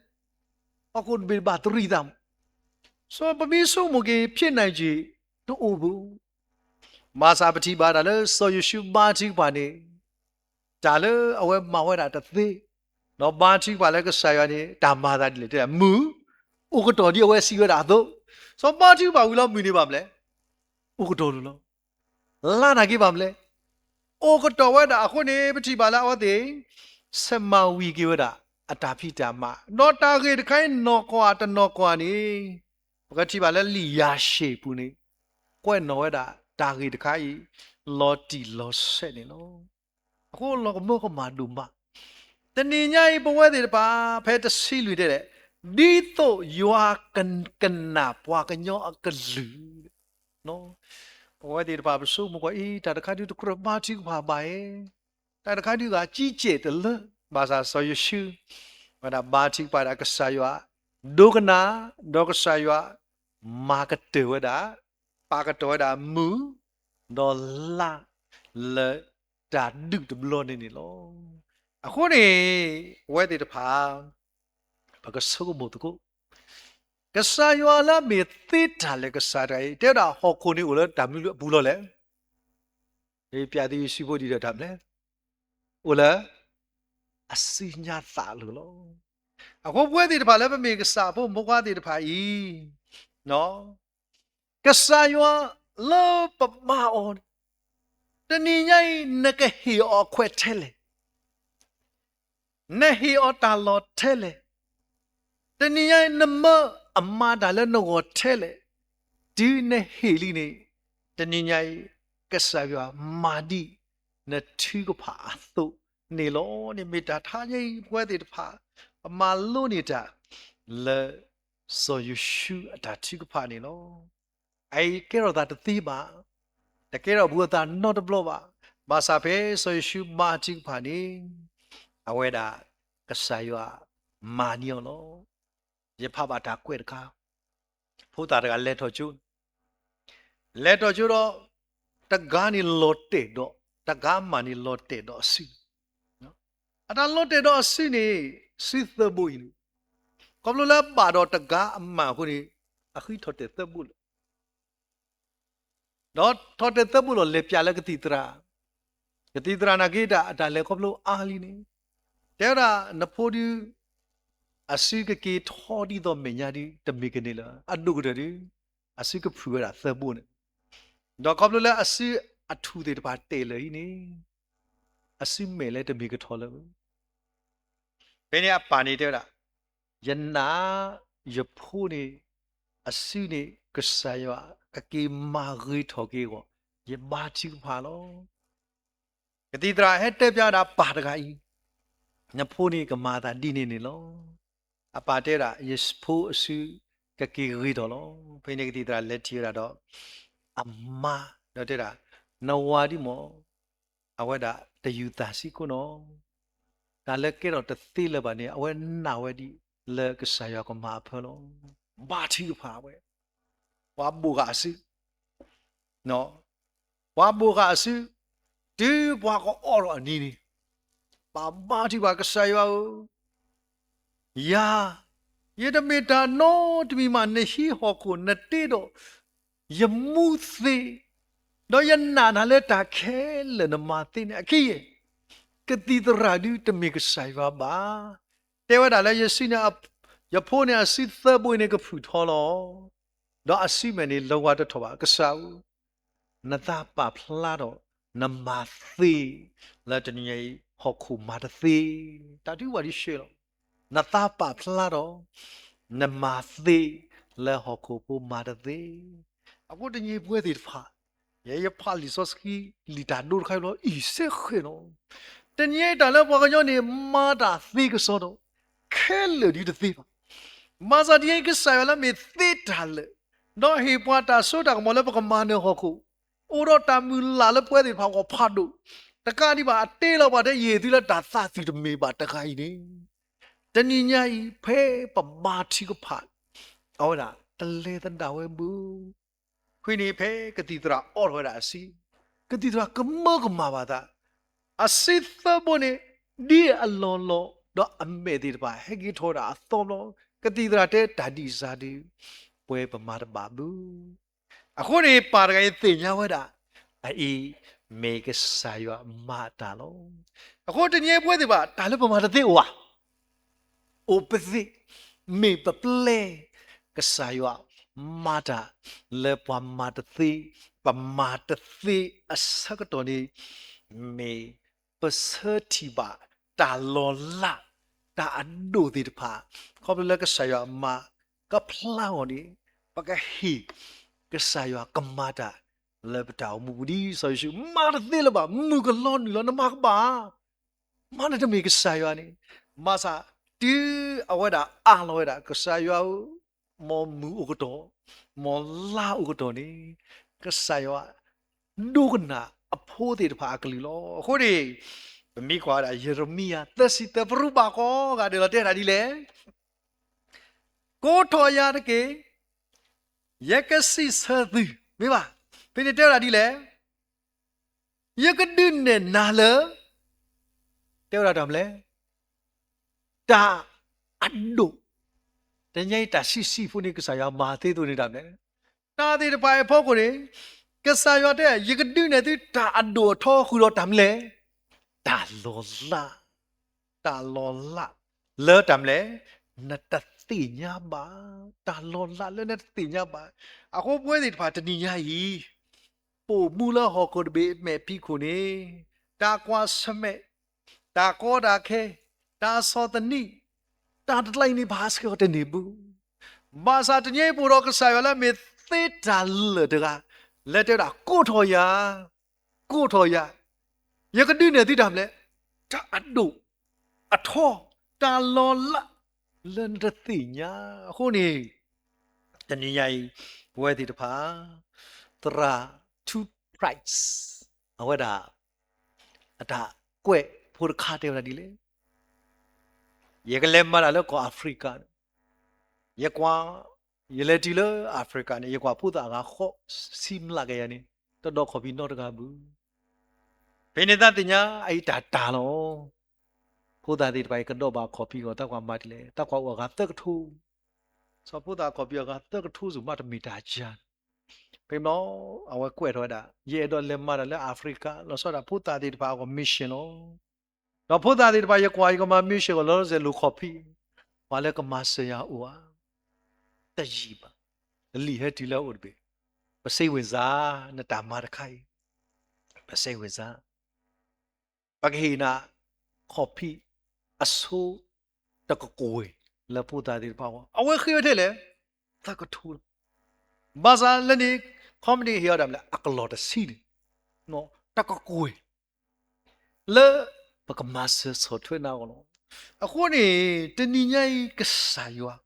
ဟီၣ်ခိၣ်တဘ့ၣ်တဘၣ်တရံးသးမး, စီၤပမ့ၢ်ဆိကမိၣ်က့ၤ ဖျ့နၤက့ၤ တအိၣ်ဘၣ် ဘၣ်ဆၣ်ပထံၣ်ဘၣ်တၢ်လၢ စီၤယိၤၡူဘါထုကဖၣ်န့ၣ်, တၢ်လၢအဝဲမၤဝဲဒၣ်တသ့, ဒီးဘါထုကဖၣ်လၢကစၢ်ယွၤန့ၣ် တၢ်မၤသးဒ်လဲၣ်တဲဒၣ် မုၢ်အိၣ်ကတီၢ်ဒ်အဝဲစံးဝဲဒၣ်အသိး, စီၤဘါထုကဖၣ်ဝံၤလီၤ မုၢ်န့ၣ်ဘၣ်မနုၤလဲၣ်, အိၣ်ကတီၢ်လီၤလီၤ, လါနာ်က့ဘၣ်မနုၤလဲၣ်, အိၣ်ကတီၢ်ဝဲဒၣ်အဃိန့ၣ် ပထံၣ်ဘၣ်လၢအဝဲသ့ၣ် ဆဲးမၤဝံၤက့ၤဝဲဒၣ် အတၢ်ဖံးတၢ်မၤ, ဒီးတၢ်ဂ့ၢ်တခါအံၤနီၢ်ကီၢ်တနီၢ်ကီၢ်န့ၣ်, ပကထံၣ်ဘၣ်လၢလံာ်ယၤၡ့ၣ်ပူၤန့ၣ်, ကွဲးနီၣ်ဝဲဒၣ်တၢ်ဂ့ၢ်တခါအံၤ လီၤတံၢ်လီၤဆဲးန့ၣ်လီၤ. အဃိလီၤကမၢကမၣ်ဒိၣ်မး, တနံၤညါအံၤပဝဲသ့ၣ်တဖၣ် ဖဲတဆံလွံၢ်တဲဒၣ်, ဒ်သိးယွၤကကနၣ်ပှၤကညီအကလုၢ် ပဝဲသ့ၣ်တဖၣ်ပဆိကမိၣ်ကွၢ်အံၤ တၢ်တခါဒုးတကြၢးဘါထုကဖၣ်ဘၣ်ဧါ, တၢ်တခါဒုးဂၤကံကဲာ်တလၢ, ဘၣ်ဆၣ်စီၤယိၤၡူ ဝဲဒၣ်ဘါထုကဖၣ်ဒၣ်ကစၢ်ယွၤ ဒိကနၣ်, ဒီးကစၢ်ယွၤမၤကတၢၢ်ဝဲဒၣ်, ပာ်ကတီၢ်ဝဲဒၣ်မုၢ်, ဒီးလါ လၢတၢ်ဒုးတဘျီန့ၣ်န့ၣ်လီၤ. အဃိန့ၣ် ပဝဲသ့ၣ်တဖၣ် ပကဆိကမိၣ်သကိး ကစၢ်ယွၤလၢအမ့ၢ်သ့တၢ်လၢကစၢ်တဂၤအံၤ တဲဝဲဒၣ်ဟီၣ်ခိၣ်န့ၣ်အိၣ်လၢတၢ်မနုၤအပူၤလီၤလဲၣ်. ပျးသုစုဖိဒ်ဒီးတၢ်မနုၤလဲၣ်, အိၣ်လၢအစုညါသးအလိၤလီၤ. အဃိပဝဲသ့ၣ်တဖၣ်လၢပမ့ၢ်ကစၢ်အဖိမုၣ်ဖိခွါသ့ၣ်တဖၣ်အံၤ ကစၢ်ယွၤလၢပဘါအီၤန့ၣ် တနံၤညါအံၤ နကဟ့ၣ်အီၤအခွဲးထဲလဲၣ်, နဟ့ၣ်အီၤတၢ်လီၢ်ထဲလဲၣ်, တနံၤညါအံၤ နမၢအမၤတၢ်လၢနဂီၢ်ထဲလဲၣ်, တုၤနဟ့ၣ်လံန့ၣ် တနံၤညါအံၤ ကစၢ်ယွၤမၤဒ်နထုကဖၣ်အသိးန့ၣ်လီၤ. န့ၣ်မ့ၢ်တၢ်တခါအံၤ ပဝဲသ့ၣ်တဖၣ် ပမၤလိန့ၢ်တၢ်လၢ စီၤယိၤၡူအတၢ်ထုကဖၣ်န့ၣ်လီၤ. အအံၤကဲထီၣ်သးတသ့ဘၣ်, တကဲထီၣ်ဘူးအသးနီတဘျီဘၣ်. ဘၣ်ဆၣ်ဖဲစီၤယိၤၡူဘါထုကဖၣ်န့ၣ် အဝဲဒၣ်ကစၢ်ယွၤမၤန့ၢ်အီၤလီၤ. ယဖးဘၣ်တၢ်ကွဲးတခါ, ဖိသၣ်တဂၤလဲၤထီၣ်ကၠိ, လဲၤထီၣ်ကၠိဒီး တဂၤန့ၣ်လီၤတဲာ်ဒီး, တဂၤမးန့ၣ်လီၤတဲာ်ဒီးအစု, အတၢ်လီၤတဲာ်ဒီးအစုန့ၣ် စုသၢဘိအံၤန့ၣ်, ခီဖျိလၢအဘၣ်ဒီးတဂၤအမးအဃိန့ၣ် အဃံထီၣ်တဲာ်သၢဘိလီၤ. ဒီးထီၣ်တဲာ်သၢဘိလီၤ လဲၤပျးလၢကသံၣ်သရၣ်, ကသံၣ်သရၣ်နာ်က့တၢ် အတၢ်လဲၤခီဖျိအါလံန့ၣ်, တဲဝဲဒၣ်နဖိဒုး အစုကက့ၤထီဒ်သိးမဲာ်ညါဒုး တမ့ၢ်ကန့ၢ်လၢၤ, အဒိၣ်ကတၢၢ်ဒုး အစုကဖုၣ်ဝဲဒၣ်သၢဘိန့ၣ်, ဒီးခီဖျိလၢအစုအထူၣ်သ့ၣ်တဖၣ်တဲာ်လၢာ်အံၤန့ၣ် အစုမဲာ်လၢတမ့ၢ်ကထီၣ်လၢၤဘၣ်. ဖဲန့ၣ်အပၢ်န့ၣ်တဲဝဲဒၣ်, ယနာ်ယဖိန့ၣ် အစုန့ၣ် ကစၢ်ယွၤကက့ၤမၤဂ့ၤထီၣ်က့ၤအဂီၢ် ယဘါထုကဖၣ်လီၤ. ကသံၣ်သရၣ်ဟဲတဲပျးဝဲဒၣ်ပၢ်တဂၤအံၤ, နဖိန့ၣ်ကမၤအသးဒ်န့ၣ်န့ၣ်လီၤ. အပၢ်တဲဝဲဒၣ် ယဖိအစုကက့ၤဂ့ၤထီၣ်လီၤ. ဖဲန့ၣ်ကသံၣ်သရၣ်လဲၤထံၣ်ဝဲဒၣ်ဒီး အမါ, ဒီးတဲဒၣ် နဝၤဒ်မး အဝဲဒၣ်တယူၢ်သးဆံးခိၣ်နီၤ, တၢ်လၢကဲထီၣ်တသ့လၢၤဘၣ်န့ၣ် အဝဲနာ်ဝဲဒ်လၢကစၢ်ယွၤကမၤအဖၢလီၤ. ဘါထုကဖၣ်ဝဲ, ပှၤဘိးဃာ်အစု, ပှၤဘိးဃာ်အစု, တုၤပှၤကအီၣ်ထီၣ်အနံၤန့ၣ်, ပဘါထုကဖၣ်ကစၢ်ယွၤဧၢ, ယၤ, ယတမ့ၢ်တၢ်နီတမံၤမး နဟံးဟီၣ်ခိၣ် နတ့ဒီး ယမူသ့, ဒီးယနာ်နၤလၢတၢ်ခဲလၢာ်နမၤသ့န့ၣ် အခံယဲၢ်, ကသံၣ်သရၣ်ဒုးတမ့ၢ်ကစၢ်ယွၤဘၣ်. တဲဝဲဒၣ်လၢယစုန့ၣ်, ယဖိန့ၣ်အစုသၢဘိအံၤန့ၣ်ကဖုၣ်ထီလီၤ. ဒီးအစုမဲာ်န့ၣ်လီၤဝါတထီၣ်ဘၣ်. ကစၢ်ဧၢ, နသးပာ်ဖျါထီၣ်နမၤသ့လၢတနံၤညါအံၤ ဟီၣ်ခိၣ်မၤတသ့, တၢ်ဒုးဝဲဒၣ်ဒ်ဆှၢလီၤ. နသးပာ်ဖျါထီၣ် နမၤသ့လၢဟီၣ်ခိၣ်ဖိမၤတသ့, အဃိတနံၤအံၤပဝဲသ့ၣ်တဖၣ်, ယဲယဖးလံာ်စီဆှံ လံာ်တၢ်ဒိတခါအံၤလီၤ အံၤစ့ၢ်ဃဲၤလီၤ. တနံၤအံၤတၢ်လၢပှၤကညီန့ၣ် မၤတၢ်သ့ကစီဒီး ခဲလၢာ်ဒ်တသ့ဘၣ်. ဘၣ်ဆၣ်တနံၤအံၤကစၢ်ယွၤလၢမ့ၢ်သ့တၢ်လၢာ်, ဒီးဟ့ၣ်ပှၤတၢ်စိတၢ်ကမီၤလၢပကမၤနၢၤဟီၣ်ခိၣ်, အိၣ်ဒီးတၢ်မုၢ်လၢ်လၢပဝဲသ့ၣ်တဖၣ်အဂီၢ်ဖးဒိၣ်, တကးဒံးဘၣ်အတ့လီၤပှၤတဲယဟ့ၣ်သုလၢတၢ်သးသွံၣ်တမ့ၢ်ဘၣ်တဂၤအံၤန့ၣ်, တနံၤညါအံၤဖဲပမၤထံကဖၣ် အဝဲဒၣ်တလဲၤသဒၣ်ဝဲဘၣ်. ဃုနံၤဖဲကသံၣ်သရၣ်အိးထီၣ်ဝဲဒၣ်အစံ, ကသံၣ်သရၣ်ကမၢကမၣ်ဘၣ်သး, အစံသၢဘိန့ၣ် ဒ်အလီၢ်လီၤ ဒီးအမဲာ်သ့ၣ်တဖၣ်ဟဲက့ၤထီၣ်ဝဲဒၣ်အသီဘျီ, ကသံၣ်သရၣ်တဲတၢ်ဒ်စၢ်ဒုး ပဝဲပမၤတဘၣ်ဘၣ်. အဃိန့ၣ် ပၢ်တဂၤအံၤသ့ၣ်ညါဝဲဒၣ်, အအံၤမ့ၢ်ကစၢ်ယွၤမၤတၢ်လီၤ. အဃိတနံၤအံၤပဝဲသ့ၣ်တဖၣ် တၢ်လၢပမၤတသ့အိၣ်ဧါ. အိၣ်ပသ့ၣ်, မ့ၢ်ပပျဲ ကစၢ်ယွၤမၤတၢ်လၢပှၤမၤတသ့, ပမၤတသ့အဆၢကတီၢ်န့ၣ်, မ့ၢ်ပဆၢထံၣ်ဘၣ်တၢ်လီၤလး, တၢ်အဒိၣ်သ့ၣ်တဖၣ်, ခီဖျိလၢကစၢ်ယွၤမၤကဖျါအီၤန့ၣ်, ပကဟ့ၣ်ကစၢ်ယွၤကမၤတၢ်လၢပတၢ်အိၣ်မူပူၤဒ်စီၤယိၤၡူး, မၤတသ့လၢၤဘၣ်, မုၢ်ကလီၤနုာ်လီၤ နမၤကဘၣ် မၤနတမ့ၢ်ကစၢ်ယွၤန့ၣ်, ဘၣ်ဆၣ်တုၤအဝဲဒၣ်အးလီၤဝဲဒၣ် ကစၢ်ယွၤဧၢ, မ်မုၢ်အိၣ်ကတီၢ်, မ်လါအိၣ်ကတီၢ်န့ၣ်, ကစၢ်ယွၤဒိကနၣ်အဖိသ့ၣ်တဖၣ်အကလုၢ်လီၤ. အဃိန့ၣ်, ပမ့ၢ်ကွၢ်ဝဲဒၣ် ယံးရမံယၤ သၢဆံသၢ ပရူးဘၣ်ဃီဂၤဒဲးလီၤ တဲဝဲဒၣ်ဒ်လဲၣ်, ကိးထီၣ်ယၤတက့ၢ်, ယကစံးဆၢသု, မ့ၢ်ဘၣ်, ဖဲန့ၣ်တဲဝဲဒၣ်ဒ်လဲၣ် ယကဒုးနဲၣ်နၤလၢ, တဲဝဲဒၣ်တၢ်မနုၤလဲၣ်, တၢ်အဒိၣ်, တနံၤအံၤတၢ်ဆံးဆံးဖိန့ၣ် ကစၢ်ယွၤမၤသ့သိးန့ၣ်တၢ်မနုၤလဲၣ်, တၢ်သ့ၣ်တဖၣ်အံၤအဖီခိၣ်န့ၣ်, ကစၢ်ယွၤတဲ ယကဒုးနဲၣ်သုတၢ်အဒိၣ်အထီဃုာ်ဒီးတၢ်မနုၤလဲၣ်, တၢ်လီၤလး, တၢ်လီၤလးလၢတၢ်မနုၤလဲၣ်, နတသ့ၣ်ညါဘၣ်, တၢ်လီၤလးလၢနတသ့ၣ်ညါဘၣ်. အဃိပဝဲသ့ၣ်တဖၣ်တနံၤညါအံၤ ပအိၣ်မူလၢဟီၣ်ခိၣ်တဘ့ၣ်အမဲာ်ဖံးခိၣ်န့ၣ်, တၢ်ကွၢ်ဆၢၣ်မဲာ်, တၢ်ကီတၢ်ခဲ, တၢ်ဆီၣ်သနံး, တၢ်တကျါအံၤန့ၣ် ဘၣ်ဆှၢအီၤတန့ၢ်ဘၣ်. ဘၣ်ဆၣ်တနံၤအံၤပအိၣ်ဒီးကစၢ်ယွၤလၢမ့ၢ်သ့တၢ်လၢာ်တဂၤ, လၢတဲဝဲဒၣ် ကိးထီၣ်ယၤ, ကိးထီၣ်ယၤ, ယကဒုးနဲၣ်သုတၢ်မနုၤလဲၣ်, တၢ်အဒိၣ်, အထီ, တၢ်လီၤလး, လၢနတသ့ၣ်ညါ. အဃိန့ၣ် တနံၤညါအံၤ ပဝဲသ့ၣ်တဖၣ် သရၣ် Two Price အဝဲဒၣ် အတၢ်ကွဲးဖိတခါတဲဝဲဒၣ်ဒ်လဲၣ်, ယကလဲၤမၤတၢ်လၢကီၢ်အၤဖရံကၤ, ယကွၢ်, ယလဲၤတုၤလၢအၤဖရံကၤန့ၣ် ယကွၢ်ဖိသၣ်အဂၤဃီဆံမျးကယၤန့ၣ် တဒိးခီၣ်ဖံးနီတဂၤဘၣ်. ဖဲန့ၣ်သးသ့ၣ်ညါအအံၤတၢ်တၢ်လီၤ. ဖိသၣ်သ့ၣ်တဖၣ်အံၤကဒိးဘၣ်ခီၣ်ဖံးအဂီၢ် သးကွၢ်မၤဒ်လဲၣ်, သးကွၢ်အိၣ်အဂၤသၢကထိ, စီၤဖိသၣ်ခီၣ်ဖံးအဂၤသၢကထိစ့ၢ်ကီး မ့တမ့ၢ်တၢ်ကါ ဖဲမ့ၢ်အဝဲကွဲးထီၣ်ဝဲဒၣ် ယအဲၣ်ဒိးလဲၤမၤတၢ်လၢအၤဖရံကၤ လီၤဆီဒၣ်ဖိသၣ်သ့ၣ်တဖၣ်အဂီၢ် mission လီၤ. ဒီးဖိသၣ်သ့ၣ်တဖၣ် ယကွၢ်ယကမၤ mission အဂီၢ် လီၤတံၢ်စဲးလိာ်ခီၣ်ဖံး, ပှၤလၢကမၤစၢၤယၤအိၣ်ဧါ. တယံာ်ဘၣ်, လံာ်ဟဲတုၤလၢအအိၣ်တဘ့ၣ်, ပစ့ဝ့ၤစၢ် နတၢ်မၤတခါအံၤ, ပစ့ဝ့ၤစၢ် ပကဟ့ၣ်နၤ ခီၣ်ဖံးအဆိ တကကွဲၢ်လၢဖိသၣ်သ့ၣ်တဖၣ်အဂီၢ်, အဝဲဃ့ဝဲထဲလဲၣ်, သၢကထိလီၤ. ဘၣ်ဆၣ်လၢန့ၣ် ခီမ့ၢ်န့ၣ်ဟ့ၣ်အီၤတၢ်မနုၤလဲၣ် အကလီၢ်တဆံန့ၣ်, တကကွဲၢ် လၢပကမၤစၢၤဆီၣ်ထွဲနၤအဂီၢ်လီၤ. အဃိန့ၣ် တနံၤညါအံၤကစၢ်ယွၤ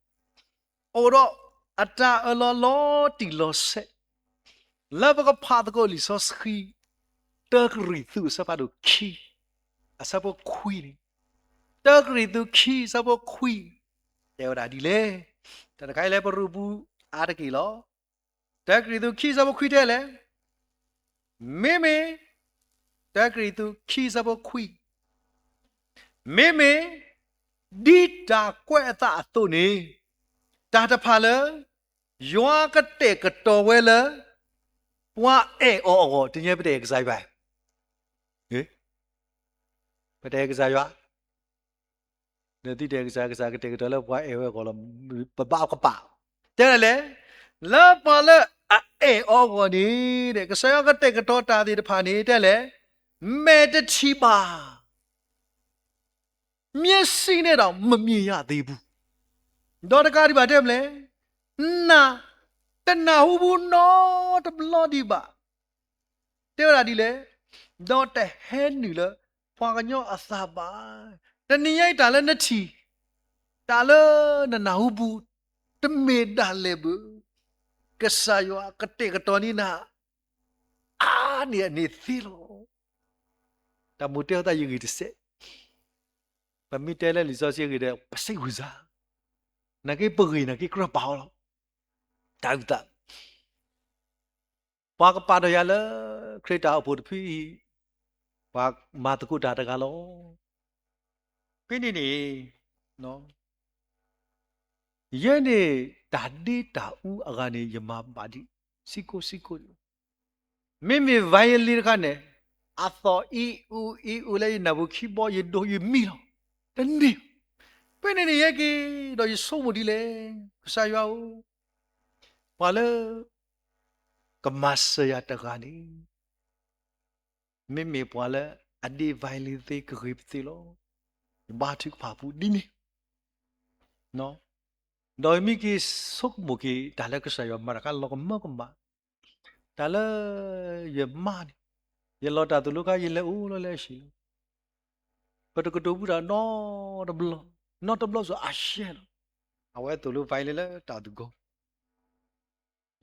အိၣ်ဒီးအတၢ်အၢၣ်လီၤလီၤတံၢ်လီၤဆဲး လၢပကဖးသကိးလံာ်စီဆှံ တၢကရံၣ်သူးအဆၢဖးဒိၣ်ခံ အဆၢဖိခွံန့ၣ်, တၢကရံၣ်သူးခံအဆၢဖိခွံ တဲဝဲဒၣ်ဒ်လဲၣ်. တၢ်တခါအံၤလၢပရူးပူၤအါတက့ၢ်လီၤ. တၢကရံၣ်သူးခံအဆၢဖိခွံတဲလဲၣ်, မ့မ့ၢ်, တၢကရံၣ်သူးခံအဆၢဖိခွံ မ့မ့ၢ်ဒ်တၢ်ကွဲးအသးအသိးန့ၣ်, တၢ်တဖၣ်လၢ ယွၤကတဲာ်ကတီၤဝဲလၢ ပှၤအဲၣ်အီၤအဂီၢ်, တနံၤအံၤပတအဲၣ်ကစၢ်ယွၤ, ပတအဲၣ်ကစၢ်ယွၤ, ဒီးသုတအဲၣ်ကစၢ်ယွၤ, ကစၢ်ကတဲာ်ကတီၤလၢပှၤအဲၣ်ဝဲအဂီၢ်လီၤ. ပဘၣ်ကပာ်, တဲဒ်လဲၣ်, လၢပှၤလၢအအဲၣ်အီၤအဂီၢ်န့ၣ်, ကစၢ်ယွၤကတဲာ်ကတီၤတၢ်သ့ၣ်တဖၣ်န့ၣ် တဲလဲၣ်, မဲာ်တထံၣ်ဘၣ် မျက်စိနဲ့တောင် မမြင်ရသေးဘူး. ဒီးတကးဒံးဘၣ်တဲမလဲၣ်, နား, တနၢ်ဟူပူၤနီတဘျီဒံးဘၣ်. တဲဝဲဒၣ်ဒ်လဲၣ်, ဒီးတဟဲနုာ်လၢပှၤကညီအသးဘၣ်. တနံၤညါအံၤတၢ်လၢနထံၣ်, တၢ်လၢနနၢ်ဟူပူၤ, တမ့ၢ်ဒၣ်လဲာ်ဘၣ်. ကစၢ်ယွၤကတဲာ်ကတီၤန့ၢ်နၤ အါန့ၢ်အန့ၣ်သ့လီၤ. တၢ်မိၣ်တဲအီၤသးယဂ့ၢ်တစဲး, ပမ့ၢ်တဲလၢလံာ်စီဆှံအဂ့ၢ်ဒီး ပစိတ်ဝင်စား, နာ်က့ပဂ့ၢ်နာ်က့ကြၢးပာ်အီၤလီၤ. တၢ်အုၣ်သး ပှၤကပာ်ထီၣ်ယၤလၢခရံာ်တၢ်အိၣ်ဖှိၣ်တဖုအံၤ, ပှၤမၤသကိးတၢ်တဂၤလီၤ. ဖဲန့ၣ်န့ၣ်, ယဲန့ၣ်တၢ်ဒ့တၢ်အူအဂၤန့ၣ် ယမၤဘၣ်ဒံး စံကိစံကိ, မ့မ့ၢ် violin တခါန့ၣ်, အသီၣ်အံၤအူအံၤအူလၢယနၢ်ပူၤခံဘီ ယဒိးယမံလီၤ. တန့ၢ်. ဖဲန့ၣ်န့ၣ် ယဟဲက့ၤဒီးယဆိကမိၣ်ဒ်လဲၣ်, ကစၢ်ယွၤဧၢ, ပှၤလၢကမၤစၢၤယၤတဂၤန့ၣ် မ့မ့ၢ်ပှၤလၢအဒ့ violin သ့ကဂ့ၤပသ့လီၤ. ယဘါထုကဖၣ်ပူၤဒ်န့ၣ်, ဒီးယမ့ၢ်က့ၤဆိကမိၣ်က့ၤ တၢ်လၢကစၢ်ယွၤမၤတၢ်အခါ လီၤကမၢကမၣ်, တၢ်လၢယမါန့ၣ်, ယလီၤတၢ်သိၣ်လိခါ ယလဲၤအိၣ်လီၤလၢအဟံၣ်လီၤ. ပတကတိၤဘူးတၢ်နီတဘျီ, နီတဘျီစ့ၢ်အါရှဲလီၤ. အဝဲသိၣ်လိ violin လၢတၢ်အိၣ်သကိး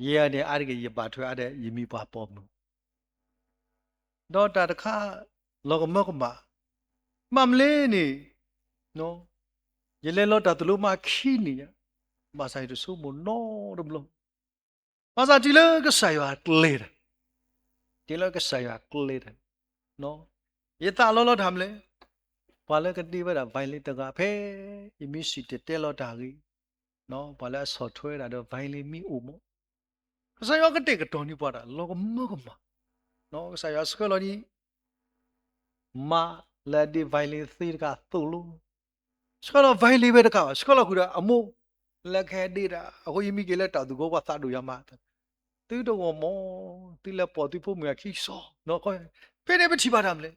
ယဲန့ၣ် အါတက့ၢ်ယဘၣ်ထွဲအါဒီး ယမံၤပှၢ်ပိာ်မုၣ်, ဒီးတၢ်တခါ လီၤကမၢကမၣ်, မ့မ့ၢ်လၢန့ၣ်, ယလဲၤလီၤတၢ်သိၣ်လိမးခံနံၣ်ညါ, ဘၣ်ဆၣ်ယတဆိကမိၣ်နီတဘျီ, ဘၣ်ဆၣ်တုၤလၢကစၢ်ယွၤကျဲၤတၢ်, တုၤလၢကစၢ်ယွၤကျဲၤတၢ်, ယသးလီလီၤတၢ်မနုၤလဲၣ်, ပှၤလၢကဒ့ဝဲဒၣ် violin တဂၤ ဖဲယမ့ၢ်စံၣ်တဲၤတဲလီၤတၢ်အဂ့ၢ်, ပှၤလၢအဆီၣ်ထွဲဝဲဒၣ်ဒီး violin မ့ၢ်အိၣ်မး, ကစၢ်ယွၤကတဲာ်ကတီၤန့ၢ်ပှၤတၢ်လီၤကမၢကမၣ်, ကစၢ်ယွၤဆှၢလီၤန့ၣ် မါလၢအဒ့ violin သ့တဂၤသိၣ်လိ, ဆှၢလီၤ violin ဝဲတကးဘၣ်, ဆှၢလီၤဃုာ်ဒီးအမိၢ်လၢကဟဲဒ့တၢ်, အဃိယမ့ၢ်က့ၤလၢတၢ်သူၣ်ကိးပှၤသးဒိၣ်ယၤမး, သုတဂီၢ်မး, သုလဲၤပိာ်သုဖိမုၣ်အခံစီၣ်, ဖဲန့ၣ်ပထံၣ်ဘၣ်တၢ်မနုၤလဲၣ်,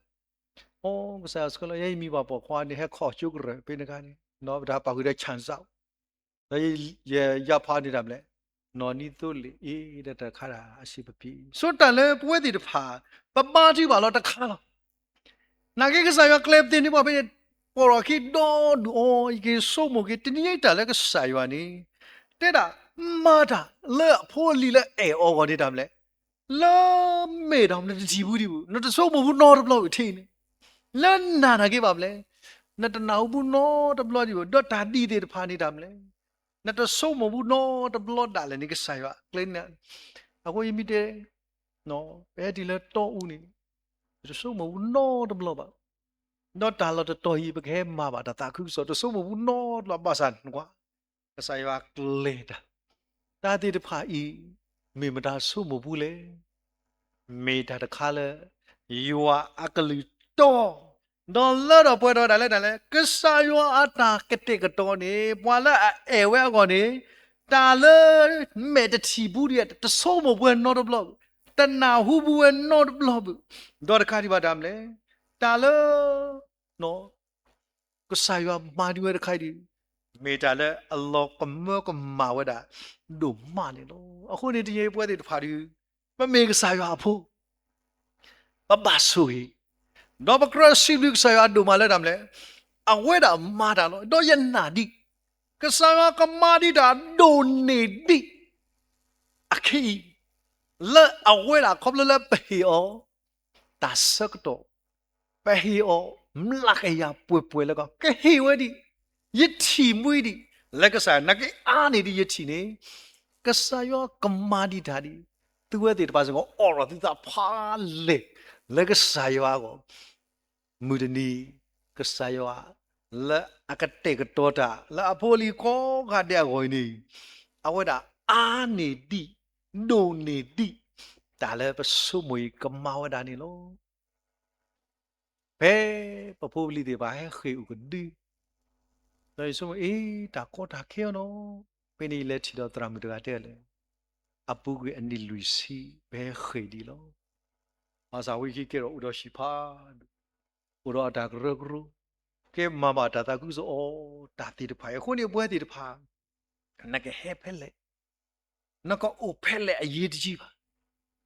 အိ ကစၢ်ယွၤဆှၢလီၤ ယဲယမံၤပှၢ်ပိာ်ခွါန့ၣ် ဟဲခီၣ်ကၠိကရၢၢ်ဖဲန့ၣ်အခါန့ၣ်, ပတၢ်ပာ်ဃုာ်ဒီး ဆၣ်စၣ်, ဒီးယယၤဖးန့ၣ်တၢ်မနုၤလဲၣ်, နီၢ်နံသိလ့ၣ်အ့ ဒီးတၢ်ခါဒၣ်အစံးပဖံး, ဆိတၢ်လၢပဝဲသ့ၣ်တဖၣ် ပဘါထုကဖၣ်လီၤတခါလီၤ. နာ်က့ကစၢ်ယွၤကျဲၤသ့န့ၢ်ပှၤဖဲန့ၣ်, ပိာ်ထီၣ်ခံဒီဒူၣ်အီၤ, ယက့ၤဆိကမိၣ်က့ၤ တနံၤအံၤတၢ်လၢကစၢ်ယွၤန့ၣ် တဲဒၣ်မၤတၢ်လၢအဖိအလံၤလၢအဲၣ်အီၤအဂီၢ်န့ၣ်တၢ်မနုၤလဲၣ်, လၢမ့ၢ်ဒီးနတထံၣ်ဘူးဒံးဘူး, နတဆိကမိၣ်ဘူးနီတဘျီဘူးထံၣ်န့ၣ်, လၢနၤနာ်က့ဘၣ်မနုၤလဲၣ်, နတနၢ်ဟူဘူးနီတဘျီဒံးဘူး, ဒီးတၢ်ဒ်သ့ၣ်တဖၣ်န့ၣ်တၢ်မနုၤလဲၣ်, နတဆိကမိၣ်ဘူးနီတဘျီဒၣ်လဲာ်န့ၣ် ကစၢ်ယွၤကျဲၤန့ၢ်, အဃိယမ့ၢ်တဲ ပဟဲတုၤလၢတီအူန့ၣ်, ယတဆိကမိၣ်ဘူးနီတဘျီဘၣ်, ဒီးတၢ်လီၢ်တတီၤအံၤ ပကဟဲမၤဘၣ်တၢ်သးခုကစီၣ် တဆိကမိၣ်ဘူးနီတဘျီဘၣ်ဆၣ်နကွၢ်, ကစၢ်ယွၤကျဲၤတၢ်, တၢ်သ့ၣ်တဖၣ်အံၤ မ့ၢ်မတၤဆိကမိၣ်ဘူးလဲၣ်, မ့ၢ်တၢ်တခါလၢ ယွၤအကလုၢ်တီ ဒီးလၢဒီးပှဲၤဒီးဒၣ်လဲာ်ဒၣ်လဲာ် ကစၢ်ယွၤအတၢ်ကတဲာ်ကတီၤန့ၣ် ပှၤလၢအအဲၣ်ဝဲအဂီၢ်န့ၣ် တၢ်လၢ မဲာ်တထံၣ်ဘူးဒံး တဆိကမိၣ်ဘူးဝဲနီတဘျီဘၣ်, တနၢ်ဟူဘူးဝဲနီတဘျီဘၣ်, ဒီးတခါဒံးဘၣ်တၢ်မနုၤလဲၣ်, တၢ်လၢ ကစၢ်ယွၤမၤဒံးဝဲတခါအံၤဒီး မ့ၢ်တၢ်လၢအလီၤကမၢကမၣ်ဝဲဒၣ်ဒိၣ်မးန့ၣ်လီၤ. အဃိန့ၣ် တနံၤအံၤပဝဲသ့ၣ်တဖၣ်ဒီး ပမ့ၢ်ကစၢ်ယွၤအဖိ ပဘၣ်ဆိၣ်ဂ့ၤ, ဒီးပကြၢးစံးဘျုးကစၢ်ယွၤဒိၣ်မးလၢတၢ်မနုၤလဲၣ်, အဝဲဒၣ်မၤတၢ်လီၤ. ဒီးယနာ်ဒံး ကစၢ်ယွၤကမၤဒံးတၢ်ဒိၣ်န့ၢ်ဒံး အခဲအံၤ လၢအဝဲဒၣ်ခီဖျိလၢပဟ့ၣ်အီၤ တၢ်ဆၢကတီၢ်, ပဟ့ၣ်အီၤ မျးကယၤပှဲၤပှဲၤလၢကီး ကဟ့ၣ်ဝဲဒံး, ယထံၣ်မှံဒံး, လၢကစၢ်နာ်က့အါန့ၢ်ဒံးယထံၣ်န့ၣ်, ကစၢ်ယွၤကမၤဒံးတၢ်ဒံး, သုဝဲသ့ၣ်တဖၣ်စ့ၢ်ကီး အိးထီၣ်သုသးဖးလဲၢ် လၢကစၢ်ယွၤအဂီၢ်, မုၢ်တနံၤ ကစၢ်ယွၤ လၢအကတဲာ်ကတီၤတၢ် လၢအဖိအလံၤကိးဂၤဒဲးအဂီၢ်အံၤန့ၣ်, အဝဲဒၣ်အါန့ၢ်ဒံး, ဒိၣ်န့ၢ်ဒံး, တၢ်လၢပဆိကမိၣ်အံၤကမၤဝဲဒၣ်န့ၣ်လီၤ. ဖဲပဖိပလံၤသ့ၣ်တဖၣ်ဟဲဃ့ၢ်အိၣ်ကဒု, ဒီးယဆိကမိၣ် အ့ တၢ်ကီတၢ်ခဲအံၤနီၤ, ဖဲန့ၣ်ယလဲၤထံၣ်ဒီးသရၣ်မုၣ်တဂၤတဲလဲၣ်, အပူၤကွံာ်အနံၣ်လွံၢ်ဆံ ပဟဲဃ့ၢ်ဒံးလီၤ. ဘၣ်ဆၣ်ဝံခံကဲထီၣ်အိၣ်ဒီးဟံၣ်ဖးဒိၣ်, အိၣ်ဒီးအတၢ်ကရၢကရိ, ကဲမၤဘၣ်တၢ်သးခုကစီၣ်အီၤ တၢ်သ့ၣ်တဖၣ်အံၤ အဃိန့ၣ် ပဝဲသ့ၣ်တဖၣ် နကဟဲဖဲလဲၣ် နကအိၣ်ဖဲလဲၣ်အရေးတကြီးဘၣ်.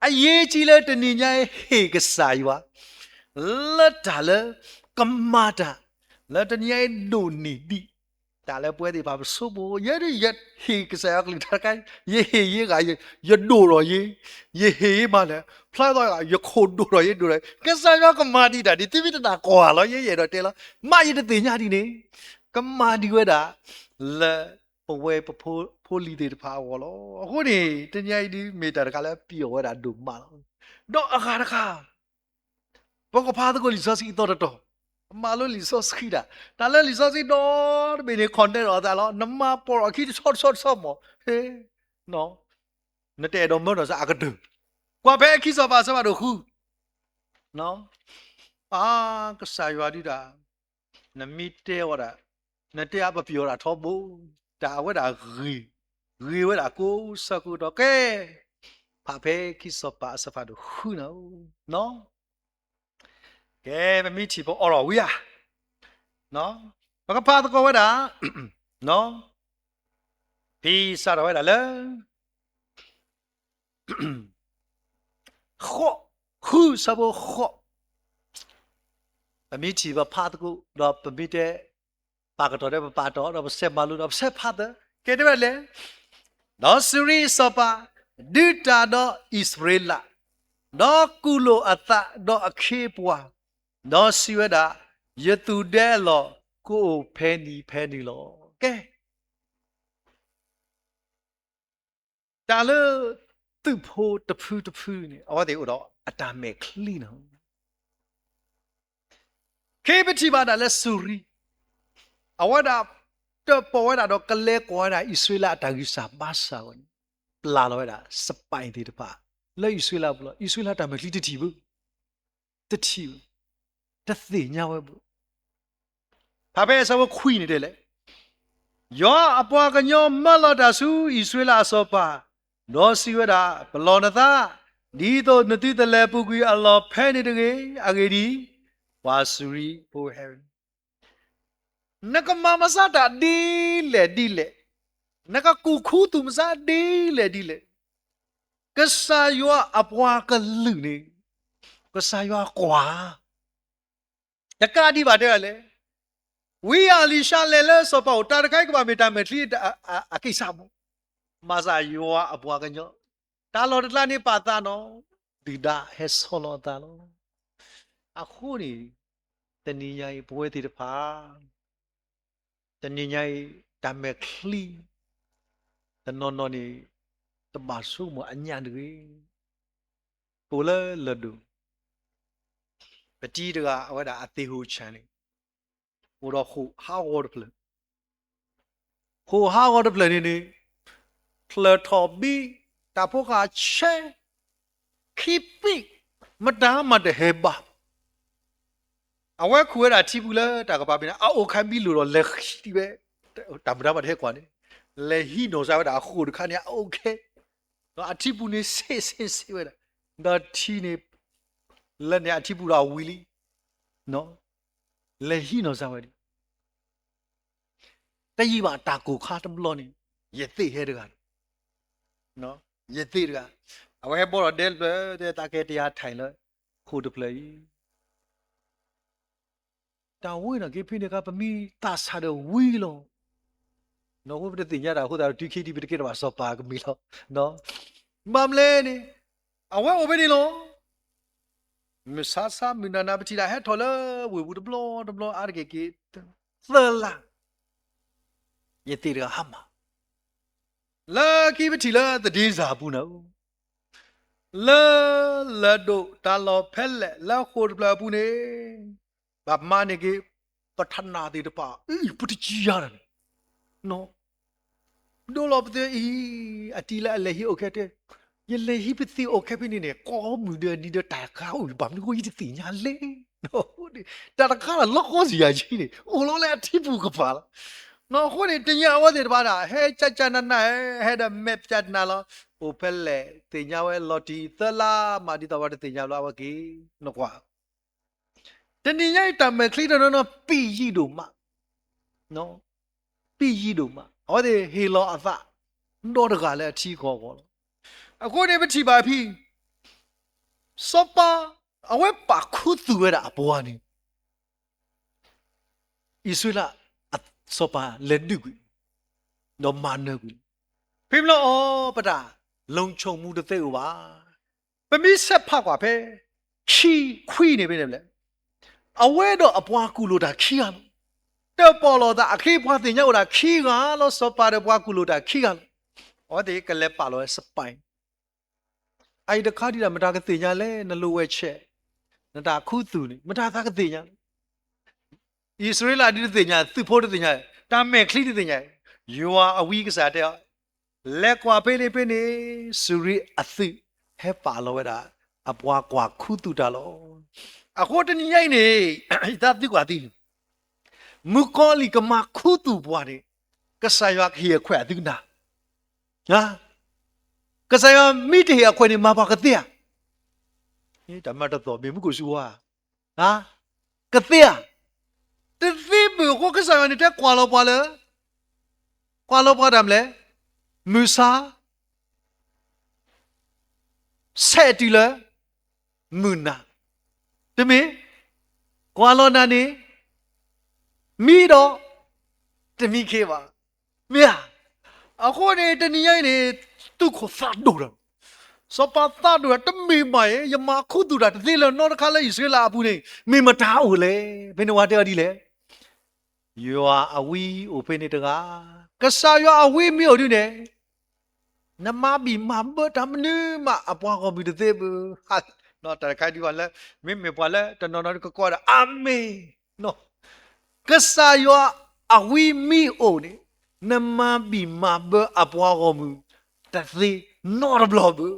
အရေးကြီးလၢတနံၤညါအံၤဟ့ၣ်ကစၢ်ယွၤ လၢတၢ်လၢကမၤတၢ် လၢတနံၤညါအံၤဒိၣ်န့ၢ်ဒံး တၢ်လၢပဝဲသ့ၣ်တဖၣ်ပဆိကမိၣ် ယဲဒၣ်ယဟ့ၣ်ကစၢ်ယွၤကလုၢ်ကထါတခါ ယဟ့ၣ်ယ့ၢ်ဂၤ ယဒိၣ်ထီၣ်ယ့ၢ်, ယဟ့ၣ်ယ့ၢ်မးလဲၣ်, ဖျါသီဂၤ ယခိၣ်ဒိၣ်ထီၣ်ယ့ၢ်ဒိၣ်ထီၣ်, ကစၢ်ယွၤကမၤဒံးတၢ်ဒ်သုမ့ၢ်တနာ်ကီၢ်ဧါလီၤ. ယဲယအဲၣ်ဒိးတဲလီၤ မ့ၢ်ယတသ့ၣ်ညါဒ်န့ၣ် ကမၤဒံးဝဲဒၣ် လၢပဝဲပဖိလံၤသ့ၣ်တဖၣ်အဂီၢ်လီၤ. အဃိန့ၣ် တနံၤညါအံၤဒ်မ့ၢ်တၢ်တခါလၢပျီဝဲဒၣ်ဒိၣ်မးလီၤ. ဒီးအဂၤတခါ ပကဖးသကိးလံာ်စီဆှံအသီတတီၤ, ပမၤလိလံာ်စီဆှံတၢ်, တၢ်လၢလံာ်စီဆှံဒီတဘ့ၣ်န့ၣ် content ဒီးအသးလီၤ. နမၤပိာ်ထီၣ်ခံတဆီတဆီတဆီမး, နတအဲၣ်ဒိးမၢဒီးစ့ၢ်အကတၢၢ်, ကွၢ်ဖဲခံစီၤပၤအဆၢဖးဒိၣ်ဃု, အါ ကစၢ်ယွၤဒုးတၢ် နမ့ၢ်တဲဝဲဒၣ်, နတဲအပျီဝဲဒၣ်ထီဘိ, တၢ်အဝဲဒၣ်ဂ့ၤ, ဂ့ၤဝဲဒၣ်ကိးဆၢကိးကတီၢ်ကဲ, ဖးဖဲခံစီၤပၤအဆၢဖးဒိၣ်ဃုန့ၣ်, ကဲ ပမ့ၢ်ထံၣ်ပအိးထီၣ်ဝံၤဧါ, ပကဖးသကိးဝဲဒၣ်, ဖံစးထီၣ်ဝဲဒၣ်လၢ ဃိး, ဃုဆၢဖိဃိး, ပမ့ၢ်ထံၣ်ပဖးသကိး ဒီးပမ့ၢ်တဲ ပာ်ကတီၢ်ဒီးပပာ်ကတီၢ် ဒီးပဆဲးမၤလိ ဒီးပဆဲးဖးသကိး ကဲတဲဝဲဒ်လဲၣ်, ဒီးစူၤရံအစီၤပၤ ဒုးတၢ်ဒီးအံၣ်စရ့လး, ဒီးကူၣ်လိာ်အသးဒီးအခ့အပှၤ, ဒီးစံးဝဲဒၣ်, ယသူၣ်ဒဲအလီၢ် ကအိၣ်ဖဲနံၤဖဲနုာ်လီၤ. ကဲ တၢ်လၢသုးဖိတဖုတဖုန့ၣ် အဝဲသ့ၣ်အိၣ်ဒီးအတၢ်မဲာ်ချံန့ၣ်လီၤ. ခဲအံၤပထံၣ်ဘၣ်ဒၣ်လၢစူၤရံ, အဝဲဒၣ်တၢၣ်ပီၣ်ဝဲဒၣ်ဒီးကလဲၤကွၢ်ဝဲဒၣ်အံၣ်စရ့လးအတၢ်ဂံၢ်စၢ်ဘါစၢ်အဂီၢ်န့ၣ်, ပျၢ်လီၤဝဲဒၣ် spy သ့ၣ်တဖၣ် လၢအံၣ်စရ့လးအပူၤလီၤ. အံၣ်စရ့လးတၢ်မဲာ်ချံတထံၣ်ဘၣ်, တထံၣ်ဘၣ်, တသ့ၣ်ညါဝဲဘၣ်. ဖးဖဲအဆၢဖိခွံန့ၣ်တဲလဲၣ်, ယွၤအပှၤကညီမၢလီၤတၢ်ဆူအံၣ်စရ့လးအစီၤပၤ, ဒီးစံးဝဲဒၣ်, ပလီၢ်နသး, ဒ်သိးနသုတလဲၤပူၤကွံာ်အလီၢ်ဖဲန့ၣ်တဂ့ၤ. အဂ့ၢ်ဒ်အံၤ, ပှၤစူၤရံဖိဟဲ နကမၤမဆါတၢ်ဒ်လဲၣ်ဒ်လဲၣ်, နကကူၣ်ခူသူၣ်မဆါဒ်လဲၣ်ဒ်လဲၣ်, ကစၢ်ယွၤအပှၤကလုာ်န့ၣ်, ကစၢ်ယွၤကွၢ် တကးဒံးဘၣ်တဲဒ်လဲၣ်, ဝံအၤလံၤၡါလဲၤလၢစီၤပၤအိၣ် တၢ်တခါအံၤကဘၣ်မ့ၢ်တၢ်မဲာ်ချံအက့ၢ်စၢ်မး, မၤစၢ်ယွၤအပှၤကညီ, တၢ်လီၢ်တကျါန့ၣ်ပာ်သးနီၤ, ဒုၣ်ဒါဟဲဆီလီၤအသးလီၤ. အဃိန့ၣ်, တနံၤညါအံၤပဝဲသ့ၣ်တဖၣ် တနံၤညါအံၤ တၢ်မဲာ်ချံ တနီၤနီၤန့ၣ် တဘၣ်ဆိကမိၣ်အညၣ်တဂ့ၤ. ပအိၣ်လၢလၢၢ်ဒိၣ်, ပတံၤတဂၤအဝဲဒၣ်အသ့ၣ်ဟိၣ်ဆၣ်န့ၣ် အိၣ်ဒီးဃိာ်ဟးဂီၤတဖျၢၣ်, ဃိာ်ဟးဂီၤတဖျၢၣ်န့ၣ်န့ၣ် ချၢၣ်ထီၣ်ဘံ တၢ်ဖိဃာ်ဆဲး ခံပံၣ် မတၤမၤတဟဲဘၣ်. အဝဲခူၣ်ဝဲဒၣ်ထံပူၤလၢတၢ်ကပၤပ့ၤန့ၣ် အအိၣ်ခဲဘံလိာ်ဒီးလဲၤဟံးဝဲ, တၢ်မုၢ်တၢ်ဘၣ်တဟဲကွၢ်န့ၣ်, လဲၤဟံးနီၢ်စၢ်ဝဲဒၣ်အဃိာ်တခါန့ၣ် အအိၣ်ခဲ, ဒီးအထံပူၤန့ၣ်ဆ့ဆ့ဆ့ဝဲဒၣ်, ဒီးထံန့ၣ် လၢန့ၣ်အထံပူၤဒီးအဝံၤလံ, လဲၤဟံးနီၢ်စၢ်ဝဲဒၣ် တယံာ်ဘၣ်တၢ်ကိၢ်ခါတဘျီန့ၣ်, ယသ့ၣ်ဟဲတဂၤ, ယသ့ၣ်တဂၤ, အဝဲဟဲဘီထီၣ်ဒဲတဖျၢၣ် တဲသးကဲတယၤထဲလၢ ဃိာ်တဖျၢၣ်အံၤ, တၢ်ဝံနီၢ်က့ဖဲန့ၣ်အခါ ပမ့ၢ်သးဆးဒီးဝံလီၤ. နီၢ်ဝဲပတသ့ၣ်ညါတၢ်အဃိသတးဒီး တုၤခဲအံၤဒ်ပတကဲထီၣ်ဘၣ်စီၤပၤကမံၤလီၤ. ဘၣ်မနုၤလဲၣ်န့ၣ်, အဝဲအိၣ်ဖဲန့ၣ်လီၤ. မုၢ်ဆါဆါမုၢ်နၤနၤ ပထံၣ်တၢ်ဟဲထီၣ်လၢဝ့ၢ်ပူၤတဘျီတဘျီအါတက့ၢ်က့ၤ သၢလါ, ယသ့ၣ်တဂၤဟါမၢ်, လၢခံပထံၣ်လၢသဒ့စၢ်အပူၤန့ၣ်, လၢလၢၢ်ဒိၣ်တၢ်လီၢ်ဖဲလဲၣ် လၢဃိာ်တဖျၢၣ်အပူၤန့ၣ်, ဘၣ်မၤန့ၢ်က့ၤ ပထးနးသ့ၣ်တဖၣ် အံၤ ပတကံယၤတၢ်န့ၣ် ဒိလီၤပသ့အံၤ, အတံၤလၢအလဲၤဟံးအိၣ်ခဲတဲ, ယလဲၤဟံးပသ့အိၣ်ခဲဖဲန့ၣ်န့ၣ် ကိးမုၢ်ဒဲးနံၤဒီးတၢ်တခါအိၣ် ဘၣ်မနုၤဃိယတသ့ၣ်ညါလဲၣ်. တၢ်တခါလၢလီၤကီစံယၤကံန့ၣ် အိၣ်လီၤလၢအထံပူၤကပၤလီၤ. အဃိန့ၣ် တနံၤအဝဲသ့ၣ်တဖၣ်ဒၣ် ဟဲကၠၢ်ကၠၢ်နးနး ဟဲဒီးမဲာ်ပၠးတနၤလီၤ. အိၣ်ဖဲလဲၣ် သ့ၣ်ညါဝဲလီၤတံၢ်သၢလါ မၤဒ်သိးဝဲတသ့ၣ်ညါဘၣ်လၢအဝဲက့ၤ နကွၢ် တနံၤညါအံၤတၢ်မဲာ်ချံတနီၤနီၤ ပံၣ်ယံၤဒိၣ်မး, ပံၣ်ယံၤဒိၣ်မး အဝဲသ့ၣ်ဟ့ၣ်လီၤအသး, နီတဂၤလၢအထံအကီၢ်အဂီၢ်လီၤ. အဃိန့ၣ်ပထံၣ်ဘၣ်ဖဲ စီၤပၤ အဝဲပာ်ခူသူၣ်ဝဲဒၣ်အပှၤန့ၣ် အံၣ်စရ့လးအစီၤပၤလဲၤဒုးကွံာ် ဒီးမၤနၢၤကွံာ်လီၤ. ဖဲမ့ၢ်လီၤအီၤ ပတၢ် လုံခြုံမှု တသ့အိၣ်ဘၣ်. ပမ့ၢ်ဆဲးဖးကွၢ်ဖဲ ခံခွံန့ၣ်ဖဲန့ၣ်လဲၣ်, အဝဲဒီးအပှၤကူၣ်လိာ်တၢ်ခံဂၤလီၤ. တၢ်ပီၢ်လီၤသး အခ့အပှၤသ့ၣ်ညါအိၣ်ဒၣ်ခံဂၤလီၤ. စီၤပၤဒီးပှၤကူၣ်လိာ်တၢ်ခံဂၤလီၤ. အဝဲသ့ၣ်ကလဲၤပာ်လီၤဝဲ spy အအံၤတခါဒံးဒၣ် မတၤကသ့ၣ်ညါလဲၣ်, နလိာ်ဝဲဆဲး, နတၢ်ခူသူၣ်န့ၣ် မတၤသးကသ့ၣ်ညါလဲၣ်. အံၣ်စရ့လးဒ်တသ့ၣ်ညါ, သုးဖိတသ့ၣ်ညါ, တၢ်မဲာ်ချံတသ့ၣ်ညါ, ယွၤအဝံကစၢ်တဲအီၤ, လဲၤကွၢ်ဖဲန့ၣ်ဖဲန့ၣ်, စူၤရံအသုး ဟဲပာ်လီၤဝဲဒၣ် အပှၤကွၢ်ခူသူၣ်တၢ်လီၤ. အဃိတနံၤညါအံၤန့ၣ်, ယသးသုကွၢ်သံန့ၣ် မုၣ်ကီၤလံၢ်ကမၤခူသူၣ်ပှၤန့ၣ်, ကစၢ်ယွၤကဟ့ၣ်အခွဲးအသုကနၣ်. ကစၢ်ယွၤမ့ၢ်တဟ့ၣ်အခွဲးန့ၣ် မၤပှၤကသ့ဧါ. တၢ်မၤတသီၣ်မ့ၢ်မူခိၣ်စူဝါ, ကသ့ဧါ. တသ့ဘၣ်အဃိ ကစၢ်ယွၤန့ၣ်တဲကွၢ်လီၤပှၤလၢ, ကွၢ်လီၤပှၤတၢ်မနုၤလဲၣ်, မုၢ်ဆါ ဆဲးတုၤလၢ မုၢ်နၤ, တမ့ၢ်, ကွၢ်လီၤနၤန့ၣ် မံဒီး တမံခ့ဘၣ်, မ့ၢ်ဧါ. အဃိန့ၣ် တနံၤညါအံၤန့ၣ် သုးခိၣ်သးဒိၣ်ဒီး စီၤပၤသးဒိၣ်ဒီး တမ့ၢ်မးအံၤ ယမၤခူသူၣ်တၢ်တသ့လၢၤနီတခါလၢအံၣ်စရ့လးအပူၤန့ၣ် မ့ၢ်မတၤအိၣ်လဲၣ်. ဖဲန့ၣ်ဝဲတဲအီၤဒ်လဲၣ်, ယွၤအဝံအိၣ်ဖဲန့ၣ်တဂၤ, ကစၢ်ယွၤအဝံမ့ၢ်အိၣ်ဒုန့ၣ် နမၤဘံၣ်မၤဘၢတၢ်မနုၤမး အပှၤဂီၢ်မုၢ်တသ့ဘၣ်. တၢ်တခါဒ်ဝဲလၢ မ့မ့ၢ်ပှၤလၢတနီၤနီၤကကိးဒၣ် အၤမ့ၣ်, ကစၢ်ယွၤအဝံမ့ၢ်အိၣ်န့ၣ် နမၤဘံၣ်မၤဘၢအပှၤဂီၢ်မုၢ်တသ့နီတဘျီဘၣ်.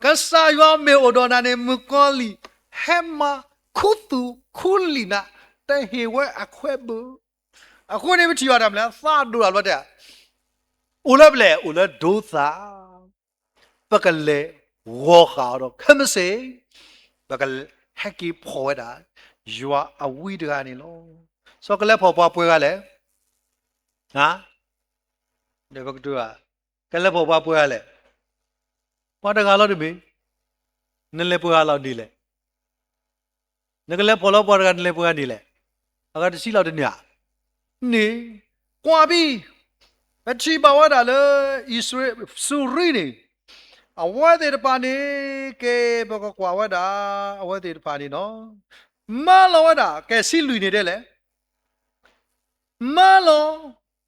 ကစၢ်ယွၤမ့ၢ်အိၣ်ဒီးနၤန့ၣ် မုၣ်ကီၤလံၢ်ဟဲမၤခူသူၣ်ခူလံာ်နၤ, တဟ့ၣ်ဝဲအခွဲးဘၣ်. အဃိန့ၣ် ပထံၣ်ဘၣ်တၢ်မနုၤလဲၣ်, သးဒိၣ်တၢ်ဘျီတဲ, အိၣ်လၢပျဲၢ် အိၣ်လၢဒိသၣ်, ပကလဲၤဂီၤဃာ်အီၤဒီးခဲမုၢ်ဆ့ၣ်, ပကဟဲက့ၤဖီၣ်ဝဲဒၣ် ယွၤအဝံတဂၤန့ၣ်လီၤ. စီၤကလဲၤဖီၣ်ပှၤပှဲၤဂၤလဲၣ်. ဟါ, ဒီးပကတိၤ, ကလဲၤဖီၣ်ပှၤပှဲၤဂၤလဲၣ်. ပှၤတဂၤလီၤတမ့ၢ်, နလဲၤပှဲၤဂၤလီၤဒ်လဲၣ်. နကလဲၤဖီၣ်လီၤပှၤတဂၤ နလဲၤပှဲၤဂၤန့ၣ်လဲၣ်. အဂၤတဆံလီၤတန့ၢ်ဧါ. န့ၣ်, ကွၢ်ဘံၣ်, ပထံၣ်ဘၣ်ဝဲဒၣ်လၢ အံၣ်စရ့လး စူၤရံန့ၣ်, အဝဲသ့ၣ်တဖၣ်န့ၣ် ကဲပကကွၢ်ဝဲဒၣ် အဝဲသ့ၣ်တဖၣ်န့ၣ်နီၤ, မၢလီၤဝဲဒၣ် ကဲဆံလွံၢ်န့ၣ်ဒ်လဲၣ် မၢလီၤ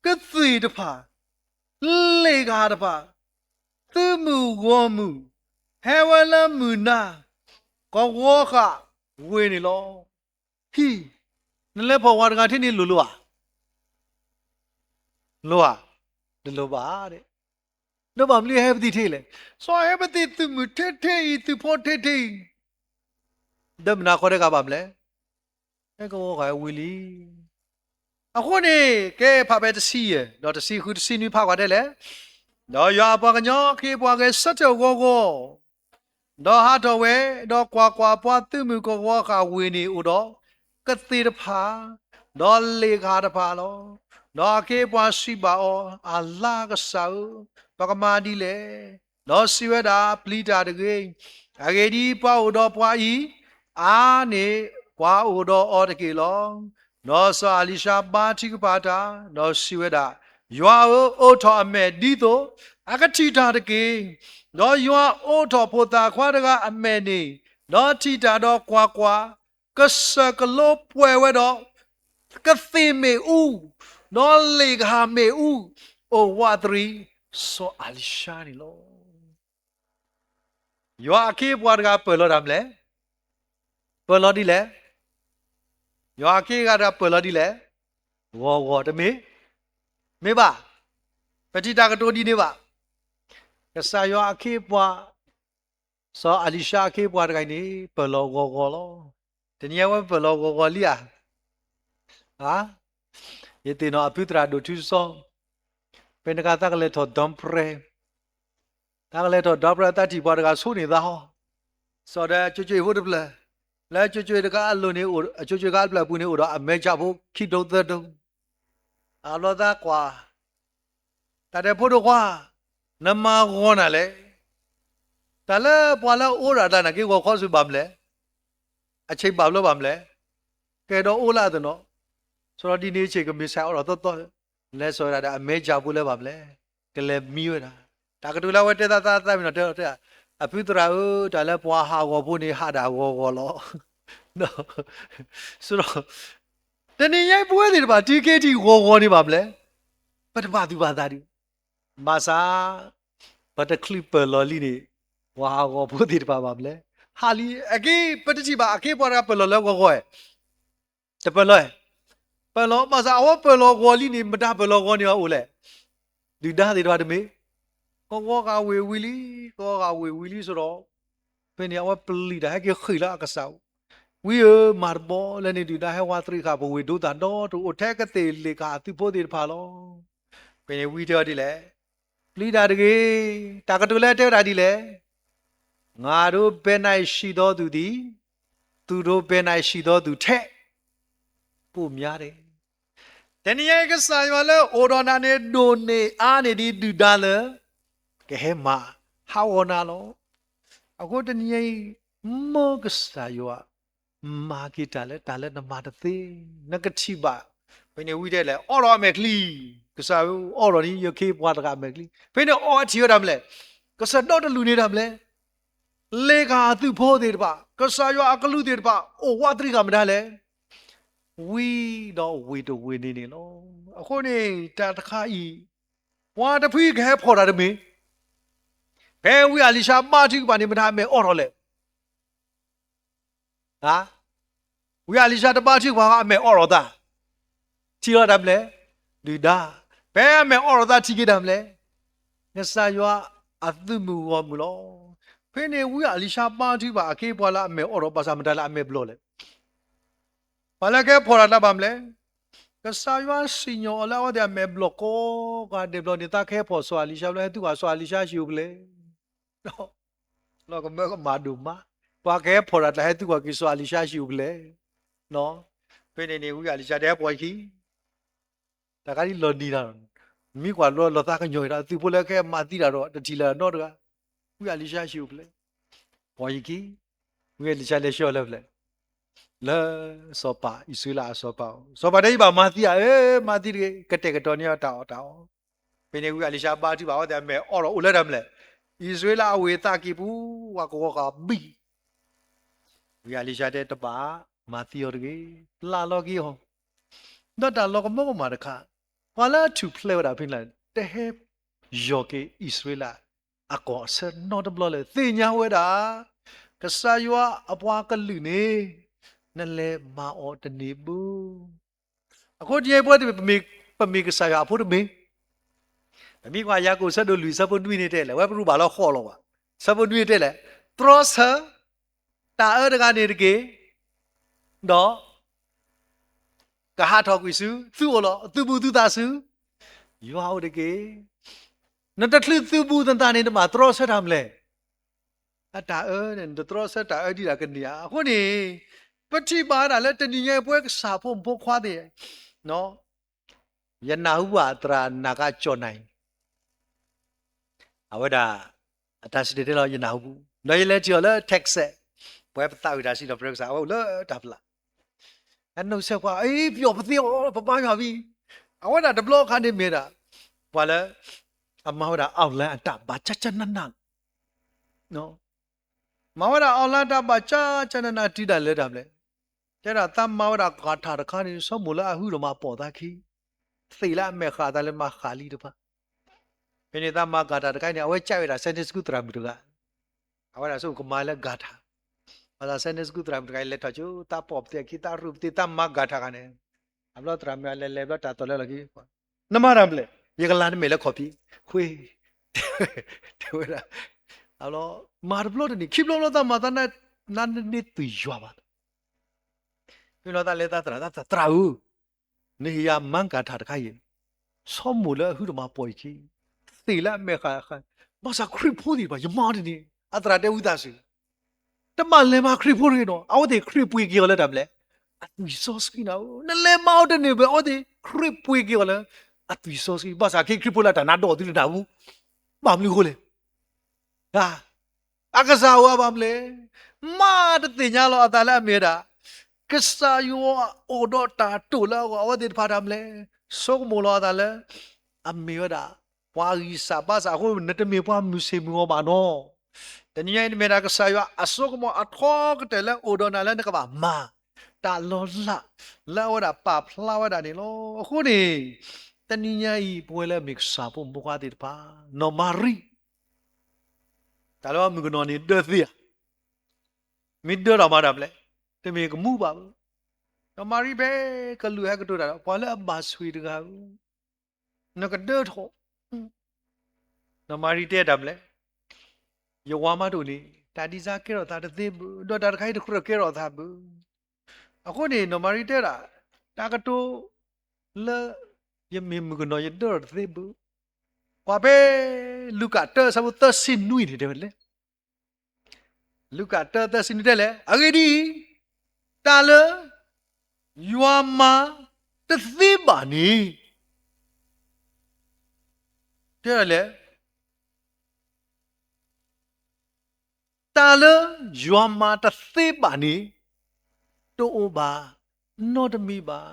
ကသ့ၣ်တဖၣ်, လ့ၣ်ကဟၣ်တဖၣ်, သုးမုၢ်ဂီၢ်မုၢ်, ဟဲဝဲလၢမုၢ်နၤ, ကဝီၤဃာ်ဝ့ၢ်န့ၣ်လီၤ. ဟံၣ်, နလဲၤဖီၣ်ပှၤတဂၤထဲန့ၣ်လိၤလိၤဧါ. လိၤဧါ, တလိၤဘၣ်ဒဲး. ဒီးဘၣ်မနုၤဟဲပသံၣ်ထဲလဲၣ်. စီၤဟဲပသံၣ်သုးမုၢ်ထဲထဲအံၤ သုးဖိထဲထဲအံၤ, ဒီးမနုၤဃိဒဲးကဘၣ်မလဲၣ်. ဟဲကဝီၤဃာ်ဝ့ၢ်လံ. အဃိန့ၣ် ကဲဖးဖဲတဆံယဲၢ် ဒီးတဆံဃု တဆံနွံ ဖးကွၢ်ဒ်လဲၣ်. ဒီးယွၤအပှၤကညီအခ့အပှၤဂဲၤဆၢထၢၣ်ဂီၤဂီၤ, ဒီးဟးထီၣ်ဝဲ, ဒီးကွၢ်ကွၢ်, ပှၤသုးမုၢ်ကဝီၤဃာ်ဝ့ၢ်န့ၣ်အိၣ်ဒီးကသ့ၣ်တဖၣ်, ဒီးလ့ၣ်ကဟၣ်တဖၣ်လီၤ. ဒီးအခ့အပှၤစံးဘၣ်အီၤ, အလါကစၢ်ဧၢ, ပကမၤဒ်လဲၣ်. ဒီးစံးဝဲဒၣ်, ပျံၤတၢ်တဂ့ၤ. အဂ့ၢ်ဒ်အံၤ, ပှၤအိၣ်ဒီးပှၤအံၤ အါန့ၢ်ပှၤအိၣ်ဒီးအီၤတက့ၢ်လီၤ. ဒီးစီၤအလံၤၡါဘါထုကဖၣ်တၢ်, ဒီးစံးဝဲဒၣ်, ယွၤဧၢ, အိးထီၣ်အမဲာ်ဒ်သိးအကထံၣ်တၢ်တက့ၢ်. ဒီးယွၤအိးထီၣ်ဖိသၣ်ခွါတဂၤအမဲာ်န့ၣ်, ဒီးထံၣ်တၢ်ဒီးကွၢ်ကွၢ်, ကစၢၢ်ကလိပှဲၤဝဲဒီး ကသ့ၣ်မ့ၣ်အူ, ဒီးလ့ၣ်ကဟၣ်မ့ၣ်အူ, အိၣ်ဝးတရံးစီၤအလံၤၡါန့ၣ်လီၤ. ယွၤအခ့အပှၤတဂၤပၢၢ်လီၤတၢ်မလဲၣ်. ပၢၢ်လီၤဒ်လဲၣ်. ယွၤအခ့အဂၤတဂၤပၢၢ်လီၤဒ်လဲၣ်. ဂီၤဂီၤတမ့ၢ်, မ့ၢ်ဘၣ်. ပထံၣ်တၢ်ကတိၤဒ်န့ၣ်ဘၣ်. ကစၢ်ယွၤအခ့အပှၤ, စီၤအလံၤၡါအခ့အပှၤတဂၤအံၤန့ၣ် ပၢၢ်လီၤဂီၤဂီၤလီၤ. တနံၤအံၤဝဲပၢၢ်လီၤဂီၤဂီၤလံဧါ. ယသ့ၣ်နီၣ်အဖုသရၣ်ဒိၣ်ထူစီ, ဖဲန့ၣ်အခါ သးကလဲၤထီၣ်ဒီပြဲ, သးကလဲၤထီၣ်ဒီပြဲ သးထံၣ်ပှၤတဂၤဆိန့ၢ်သးဟီ, စီၤဒီးကၠိကၠိဖိတဖျၢၣ်, လၢကၠိကၠိတခါအလိၤန့ၣ်, ကၠိကၠိတခါအဖျၢၣ်ပူၤန့ၣ် အိၣ်ဒီးအမဲကၠၢ်ဖိခံဒိသၢဒိ, အဘျီသးကွၢ်, တၢ်တဲဖိဒိၣ်ခွါ, နမၤဂီၤနၤလဲၣ်. တၢ်လၢပှၤလၢအအိၣ်ဒၣ်တၢ်နာ်က့ ဂီၤခီဆူဘၣ်မလဲၣ်, အဆံးဘၣ်ဘျီဘၣ်မလဲၣ်, ကဲဒီးအိၣ်လၢအသနီၤ, စီၤဒီးဒ်န့ၣ်ဆ့ၣ်ကမ့ၢ်ဆဲးအိၣ်ဒီးသီသီ, လဲၤစိာ်ဝဲဒၣ်ဒီးအမဲာ်ကၠၢ်ဖိလၢဘၣ်မလဲၣ်, ကလဲၤမံဝဲဒၣ်. တၢ်ကတိၤလၢအဝဲတဲသးသးသးမံနီၤတဲအီၤတဲ, အဖုသရၣ်ဧၢ, တၢ်လၢပှၤဟးဂီၤဖိန့ၣ်ဟးဒၣ်ဂီၤဂီၤလီၤ. စီၤဒီး တနံၤညါအံၤပဝဲသ့ၣ်တဖၣ် ထံက့ထံဂီၤဂီၤန့ၣ်ဘၣ်မလဲၣ်, ပတဘၣ်သူၣ်ဘၣ်သးဒံး, ဘၣ်ဆၣ် ပတချုးပၢၢ်လီၤလံန့ၣ်, ပှၤဟးဂီၤဖိသ့ၣ်တဖၣ်ဘၣ်မလဲၣ်, ဟးလံ, အက့ ပတထံၣ်ဘၣ် အခ့အပှၤတဂၤပၢၢ်လီၤလၢဂီၤဂီၤဧါ, တပၢၢ်လီၤဧါ, ပၢၢ်လီၤ, ဘၣ်ဆၣ်အဝဲပၢၢ်လီၤဂီၤလံန့ၣ် မတၤပၢၢ်လီၤဂီၤန့ၢ်အအိၣ်လဲၣ်, ဒုၣ်ဒါသ့ၣ်တဖၣ်တမ့ၢ်, ကဝီၤဂာ်ဝ့ၢ်ဝံၤလံ, ကဝီၤဂာ်ဝ့ၢ်ဝံၤလံစီၤဒီး ဖဲန့ၣ်အဝဲပျံၤတၢ်ဟဲက့ၤဃ့ၢ်လၢအကစၢ်အိၣ်, ဝံဧၢ, မၤတဘီလၢန့ၣ် ဒုၣ်ဒါဟဲဝးတရံးဃာ်ပဝ့ၢ်ဒိသၣ်ဒီတအိၣ်ထဲကသ့ၣ်လ့ၣ်ကဟၣ်သုးဖိသ့ၣ်တဖၣ်လီၤ. ဖဲန့ၣ်ဝံတဲအီၤဒ်လဲၣ်, ပျံၤတၢ်တဂ့ၤ, တၢ်ကတိၤလၢတဲဝဲဒၣ်ဒ်လဲၣ်, ငါတို့ဘက်၌ရှိသောသူသည် သူတို့ဘက်၌ရှိသောသူထက် ပိုများတယ်. တနံၤညါအံၤကစၢ်ယွၤလၢအိၣ်ဒီးနၤန့ၣ် ဒိၣ်န့ၢ်အါန့ၢ်ဒံးဒုၣ်ဒါလၢ ကဟဲမၤဟးဂီၤနၤလီၤ. အဃိတနံၤညါအံၤ မ်ကစၢ်ယွၤ မၤက့ၤတၢ်လၢတၢ်လၢနမၤတသ့, နကထံၣ်ဘၣ်, ဖဲန့ၣ်ဝံတဲလဲၣ်, အိးထီၣ်အမဲာ်ချံ, ကစၢ်ဧၢ, အိးထီၣ်န့ၣ် ယခ့ပှၤတဂၤအမဲာ်ချံ, ဖဲန့ၣ်အီထံၣ်ဝဲဒၣ်မလဲၣ်, ကစၢ်ဒီတလူၢ်န့ၣ်ဒၣ်မလဲၣ်, လ့ၣ်ကဟၣ်သုးဖိသ့ၣ်တဖၣ်, ကစၢ်ယွၤအကလူးသ့ၣ်တဖၣ် အိၣ်ဝးတရံးဃာ်မတၤလဲၣ်, ဝံဒီးဝ့ၢ်တဝ့ၢ်န့ၣ်န့ၣ်လီၤ. အဃိန့ၣ် တၢ်တခါအံၤ ပှၤတဖုကဟဲဖီၣ်တၢ်တမ့ၢ်, ဖဲဝံအလံၤၡါဘါထုကဖၣ်န့ၣ် မတၤအမဲာ်အိးထီၣ်လဲၣ်. ဝံအလံၤၡါတဘါထုကဖၣ်အမဲာ်အိးထီၣ်သး, ထံၣ်လီၤတၢ်မလဲၣ်, ဒုၣ်ဒါ, ဖဲအမဲာ်အိးထီၣ်သးထံၣ်က့ၤတၢ်မလဲၣ်, ကစၢ်ယွၤအသုးမုၢ်ဂီၢ်မုၢ်လီၤ. ဖဲန့ၣ်ဝံအလံၤၡါဘါထုကဖၣ်အခ့အပှၤလၢအမဲာ်အိးထီၣ် ဘၣ်ဆၣ်မတၤလၢအမဲာ်ဘျီၣ်လဲၣ်. ပှၤလၢကဟဲဖီၣ်တၢ်တၢ်ဘၣ်မလဲၣ်, ကစၢ်ယွၤစံၣ်ညီၣ်အီၤလၢအဝဲသ့ၣ်အမဲာ်ဘျီၣ်ကိးဂၤဒဲးဘျီန့ၣ် သးကဟဲဖီၣ်စီၤအလံၤၡါဘျီ ဟဲသုးကွၢ်စီၤအလံၤၡါဟံၣ်အိၣ်ဖျဲၣ် လီၤကမၢကမၣ်ဒိၣ်မး, ပှၤကဟဲဖီၣ်တၢ်တၢ်ဟဲသုးကွၢ်က့ၤစီၤအလံၤၡါဟံၣ်အိၣ်ဖျဲၣ်, ဖဲန့ၣ်န့ၣ် ဝံအလံၤၡါတဲဟဲပိာ်ယခံ, တၢ်ခါဒ်လီၤနံၤတၢ်, မ့ၢ်ကွၢ်လီၤလီၤသးကညီၤတၢ် သုးဖိလၢကဟဲမၤသံတၢ်ဒီး တထံၣ်လၢၤနီတဂၤ, ဝံအလံၤၡါဟံၣ်အိၣ်ဖျဲၣ်, ပိာ်ယခံ, ဝံအလံၤၡါလဲၤဆှၢအီၤလၢဖျဲၣ် လၢစီၤပၤအံၣ်စရ့လးအစီၤပၤအအိၣ်, စီၤပၤတဲ ယဘၣ်မၤသံဧါ, အၢ မၤသံတဂ့ၤ, ကတဲာ်ကတီၤန့ၢ်အီၤတၢ်အီၣ်တၢ်အီ, ဖဲန့ၣ်ဝံအလံၤၡါဘါထုကဖၣ်အဝဲသ့ၣ်အမဲာ်အိးထီၣ်အိၣ်လၢတၢ်မလဲၣ်, အံၣ်စရ့လးအဝ့ၢ်သးကံၢ်ပူၤ ဝၤကဝီၤဃာ်ဘံၣ်, ဝံအလံၤၡါတဲတဘၣ်, မၤသံအီၤတဂ့ၤ, ပျၢ်လီၤက့ၤအီၤ, ဒီးတၢ်လီၤကမၢကမၣ်တခါ, ပှၤလၢအထူၣ်ဖျဲးဝဲဒၣ်ဖဲန့ၣ် တဟဲယီၢ်က့ၤအံၣ်စရ့လး အကီၢ်အဆၢနီတဘျီလၢၤ, သ့ၣ်ညါဝဲဒၣ် ကစၢ်ယွၤအပှၤကလုာ်န့ၣ် နလဲၤမၤအီၤတန့ၢ်ဘၣ်. အဃိတနံၤအံၤပဝဲသ့ၣ် ပမ့ၢ်ကစၢ်ယွၤအဖိတမ့ၢ်, ပမ့ၢ်ကွၢ်ယၤကိာ်ဆၢဒိၣ်လွံၢ်ဆၢဖိနွံန့ၣ်တဲလဲၣ်, ဝဲပရူၢ်ဘၣ်လီၤဃီလီၤဘၣ်, ဆၢဖိနွံတဲလဲၣ်, တြီဆၢ တၢ်အၢတဂၤန့ၣ်တက့ၢ်, ဒီး ကဟးထီၣ်ကွံာ်ဆူ သုအိၣ်လီၤ, သုးဘူးသုသးဆူ ယွၤအိၣ်တက့ၢ်. နတချုးသုးဘူးသုသးန့ၣ် နဘၣ်တြီဆၢတၢ်မလဲၣ်. အတၢ်အၢန့ၣ် နတတြီဆၢတၢ်အၢဒံးဒၣ်ကန့ၢ်ဧါ. အဃိန့ၣ် ပထံၣ်ဘၣ်ဒၣ်လၢတနံၤညါအံၤ ပဝဲကစၢ်ဖိမုၣ်ဖိခွါသ့ၣ် ယနၢ်ဟူဘၣ်သရၣ်နာ်က့ကၠီၣ်နၢ်အံၤ အဝဲဒၣ် အတၢ်စံၣ်တဲၤတဲလီၤ ယနၢ်ဟူပူၤ, ဒီးယလဲၤထံၣ်အီၤလၢ Texas, ပဝဲပသးဝံၣ်တၢ်စံးထီၣ်ပတြၢၤကစၢ် အဝဲအိၣ်လၢတၢ်ဖျါ, အနီၢ်ကစၢ်ပှၤ အ့ ပယီၤပသ့အီၤ ပဘါယွၤဝံၤ, အဝဲဒၣ်တဘျီအခါန့ၣ်မ့ၢ်ဒၣ် ပှၤလၢ အမၤဝဲဒၣ် online အတၢ်ဘၣ်ကၢ်ကၢ်နးနး မၤဝဲဒၣ် online တၢ်ဘၣ်ကၢ်ကၢ်နးနးတုၤဒၣ်လဲာ်တၢ်မလဲၣ်. တဲဒၣ်သးမၤဝဲဒၣ် ဂါထာ တခါန့ၣ် ဆိကမိၣ်လၢအဟုၣ်ဒီးမၤပိာ်သးခံ, သ့ၣ်လၢအမဲာ်ဃာ်အသးလၢမၤဃာ်လံတဖၣ်. ဖဲန့ၣ်သးမၤ ဂါထာ တခါန့ၣ် အဝဲကၢ်ဝဲဒၣ် Sunday school သရၣ်မုၣ်တဂၤ, အဝဲဒၣ်ဆိကမိၣ်ကမၤလၢ ဂါထာ, ဘၣ်ဆၣ် Sunday school သရၣ်မုၣ်တဂၤအံၤ လဲၤထီၣ်ကၠိ သးပိာ်ပသ့ၣ်အခံ သးရူၢ်ပသ့ၣ် သးမၤ ဂါထာ တခါန့ၣ်, အဘျီသရၣ်မုၣ်အလဲၤလဲၤဘျီတၢ်သီၣ်လၢလီၢ်ခံ နမၤတၢ်မလဲၣ်, ယကလၤနမဲာ်လၢခီၣ်ဖံး, ဃ့, တဲဝဲဒၣ်, အဘျီ မၤတဘျီတန့ၢ် ခံဘျီဘျီသးမၤသးနန့ၢ်သူၣ်ယွၤဘၣ်. ဖဲလီၤသးလဲၤသးသရၣ် သးသရၣ်ဧၢ, နဟ့ၣ်ယၤမၤ ဂါထာ တခါအံၤ, ဆိကမိၣ်လၢအဟုၣ်ဒီးမၤပိာ်ယခံ, သ့ၣ်လၢအမဲာ်ဃာ်ဃာ်, ဘၣ်ဆၣ်ခရံာ်ဖိသ့ၣ်တဖၣ် ယမၤတန့ၢ်, အသရၣ်တဲဝံသးစူၤ တဘၣ်လဲၤမၤခရံာ်ဖိတဂ့ၤနီၤ, အဝဲသ့ၣ်ခရံာ်ပှ့ၤက့ၤအီၤလၢတၢ်မလဲၣ်, အသွံၣ်စီဆှံနၤဧၢ, နလဲၤမၤအီၤတန့ၢ်ဘၣ် အဝဲသ့ၣ်ခရံာ်ပှ့ၤက့ၤအီၤလၢ အသွံၣ်စီဆှံ, ဘၣ်ဆၣ်ခဲခရံာ်ဖိလၢတၢ်နါဒီးသုတနၢ်ဟူ, ဘၣ်မနုၤအဃိလဲၣ်. အကစၢ်ဧၢ ဘၣ်မနုၤလဲၣ်. မၤတသ့ၣ်ညါလီၤအသးလၢအမ့ၢ်ဝဲဒၣ် ကစၢ်ယွၤအိၣ်ဒီးတၢ်တိာ်လၢအဂီၢ် အဝဲသ့ၣ်တဖၣ်တၢ်မနုၤလဲၣ်. ဆိကမိၣ်လီၤအသးလၢ အမ့ၢ်ဝဲဒၣ် ပှၤဂံၢ်စၢ်ဘါစၢ်အဃိ နတမ့ၢ်ပှၤမုၢ်ဆ့ၣ်မုၢ်ဂီၤဘၣ်နီၤ. တနံၤညါအံၤ နမ့ၢ်ဒၣ်ကစၢ်ယွၤအစိကမီၤအထီကတၢၢ်လၢအိၣ်ဒီးနၤလၢနကဘၣ်မၤ တၢ်လီၤလး လၢအဝဲဒၣ်ပာ်ဖျါဝဲဒၣ်န့ၣ်လီၤ. အဃိန့ၣ် တနံၤညါအံၤ ပဝဲလၢအမ့ၢ်ကစၢ်ဖိမုၣ်ဖိခွါသ့ၣ်တဖၣ် နီၢ်မၤရံ တၢ်လၢအမုၣ်ကနီၤန့ၣ်ဒၢသ့ဧါ. မ့ၢ်ဒၢတၢ်မၤတၢ်မနုၤလဲၣ်, တမ့ၢ်ကမူဘၣ်ဘၣ်. နီၢ်မၤရံဖဲကလူးဟဲကတိၤတၢ်ဒီး ပှၤလၢအဘၣ်ဆိၣ်ဂ့ၤတဂၤဧၢ, နကဒၢထီၣ်. နီၢ်မၤရံတဲတၢ်မနုၤလဲၣ်, ယဝၤမါတအိၣ်န့ၣ် တၢ်ဒ်စါကဲထီၣ်သးတသ့ဘၣ်, ဒီးတၢ်တခါအံၤတကြၢးကဲထီၣ်သးဘၣ်. အဃိန့ၣ် နီၢ်မၤရံတဲဒၣ် တၢ်ကတိၤလၢ ယမ့ၢ်မုၣ်ကနီၤ ယဒၢထီၣ်တသ့ဘၣ်. ပှၤဖဲ လူၤကၣ်တၢ အဆၢဖိသၢဆံနွံန့ၣ် တဲဝဲဒ်လဲၣ်. လူၤကၣ်တၢ သၢဆံနွံတဲလဲၣ်, အဂ့ၢ်ဒ်အံၤ, တၢ်လၢ ယွၤမၤတသ့ဘၣ်န့ၣ် တဲဒ်လဲၣ်, တၢ်လၢယွၤမၤတသ့ဘၣ်န့ၣ် တအိၣ်ဘၣ်နီတမံၤဘၣ်.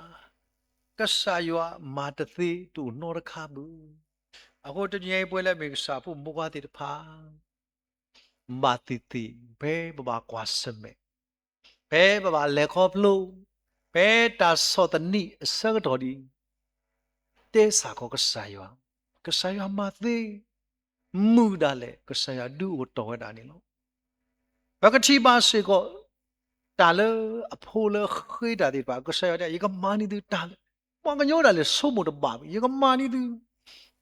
ကစၢ်ယွၤမၤတသ့တအိၣ်နီတခါဘၣ်. အဃိတနံၤအံၤ ပဝဲလၢအမ့ၢ်ကစၢ်ဖိမုၣ်ဖိခွါသ့ၣ်တဖၣ် ဘၣ်သ့ၣ်သ့ၣ် ဖဲပဘၣ်ကွၢ်ဆၢၣ်မဲာ်, ဖဲပဘၣ်လဲၤခီဖျိ, ဖဲတၢ်ဆီၣ်သနံးအဆၢကတီၢ်ဒ်အံၤ, တဲစ့ၢ်ကီးကစၢ်ယွၤ, ကစၢ်ယွၤမၤသ့, မုာ်ဒၣ်လဲာ် ကစၢ်ယွၤဒုးအိၣ်ကတီၤဝဲဒၣ်န့ၣ်လီၤ. ပကထံၣ်ဘၣ်စ့ၢ်ကီး တၢ်လၢအဖိလၢဃ့တၢ်သ့ၣ်တဖၣ် ကစၢ်ယွၤတဲ ယကမၤန့ၢ်သုတၢ်လၢ ပှၤကညီဒၣ်လဲာ်ဆိကမိၣ်တဘၣ်ဘၣ် ယကမၤန့ၢ်သု,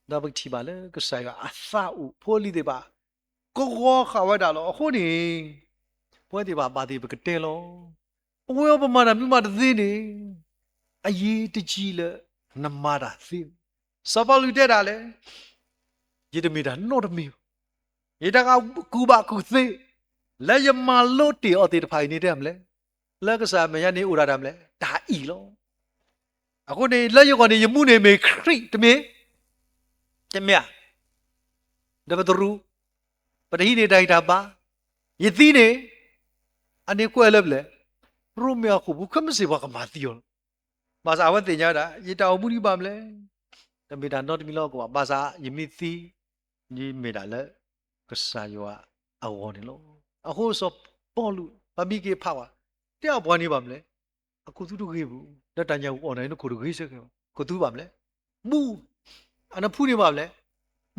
ဒီးပကထံၣ်ဘၣ်လၢကစၢ်ယွၤအသးအိၣ် ဖိလံၤသ့ၣ်တဖၣ် ကဝီၤဃာ်ဝဲဒၣ်လီၤ. အဃိန့ၣ် ပဝဲသ့ၣ်တဖၣ်ဘၣ်သ့ၣ်ပကတဲလီၤ. ပဝဲအံၤပမၤတၢ်မနုၤမးတသ့န့ၣ် အယံာ်တယံာ်လၢနမၤတၢ်သ့, စီၤပီလူးတဲဒၣ်လဲၣ်, ယတမ့ၢ်တၢ်နီတမံၤဘၣ်, ယတၢ်ကူၣ်ဘၣ်ကူၣ်သ့ လၢယမၤလိတ့ၢ်အီၤသ့ၣ်တဖၣ်အံၤန့ၣ် တဲမနုၤလဲၣ်, လၢကစၢ်အမဲာ်ညါန့ၣ်အိၣ်ဒၣ်တၢ်မနုၤလဲၣ်, တၢ်အံၣ်လီၤ. အဃိန့ၣ် လၢယဂီၢ်န့ၣ် ယမူန့ၣ်မ့ၢ်ခရံာ်တမ့ၢ်, တမ့ၢ်ဧါ, ဒီးပတရူး, ပတဟံးန့ၢ်တၢ်ဂံၢ်တၢ်ဘါ, ယသံန့ၣ် အန့ၣ်ကွဲးလၢပျၢၤ, ရိမ့ၤအခိၣ်ပူၤ ခဲမုၢ်ဆ့ၣ်ပှၤကမၤသံအီၤလီၤ. ဘၣ်ဆၣ်အဝဲသ့ၣ်ညါဝဲဒၣ် ယတၢ်အိၣ်မူဒ်ဘၣ်မနုၤလဲၣ်, တမ့ၢ်တၢ်နီတမံၤလၢကီၢ်ဘၣ်, ဘၣ်ဆၣ်ယမ့ၢ်သံ ယမ့ၢ်ဒၣ်လၢကစၢ်ယွၤအဂီၢ်န့ၣ်လီၤ. အဃိစီၤပီလူး ပမ့ၢ်က့ၤဖးဝဲ တဲအပှၤန့ၣ်ဘၣ်မနုၤလဲၣ်, အခိၣ်သူတဂ့ၤဘၣ်, ဒီးတၢ်ညၣ်ဂူာ်အီၣ်န့ၣ် နခိၣ်တဂ့ၤစ့ၢ်ကီး, ခိၣ်သူဘၣ်မနုၤလဲၣ်, ဘူၣ်, အနဖူန့ၣ်ဘၣ်မနုၤလဲၣ်,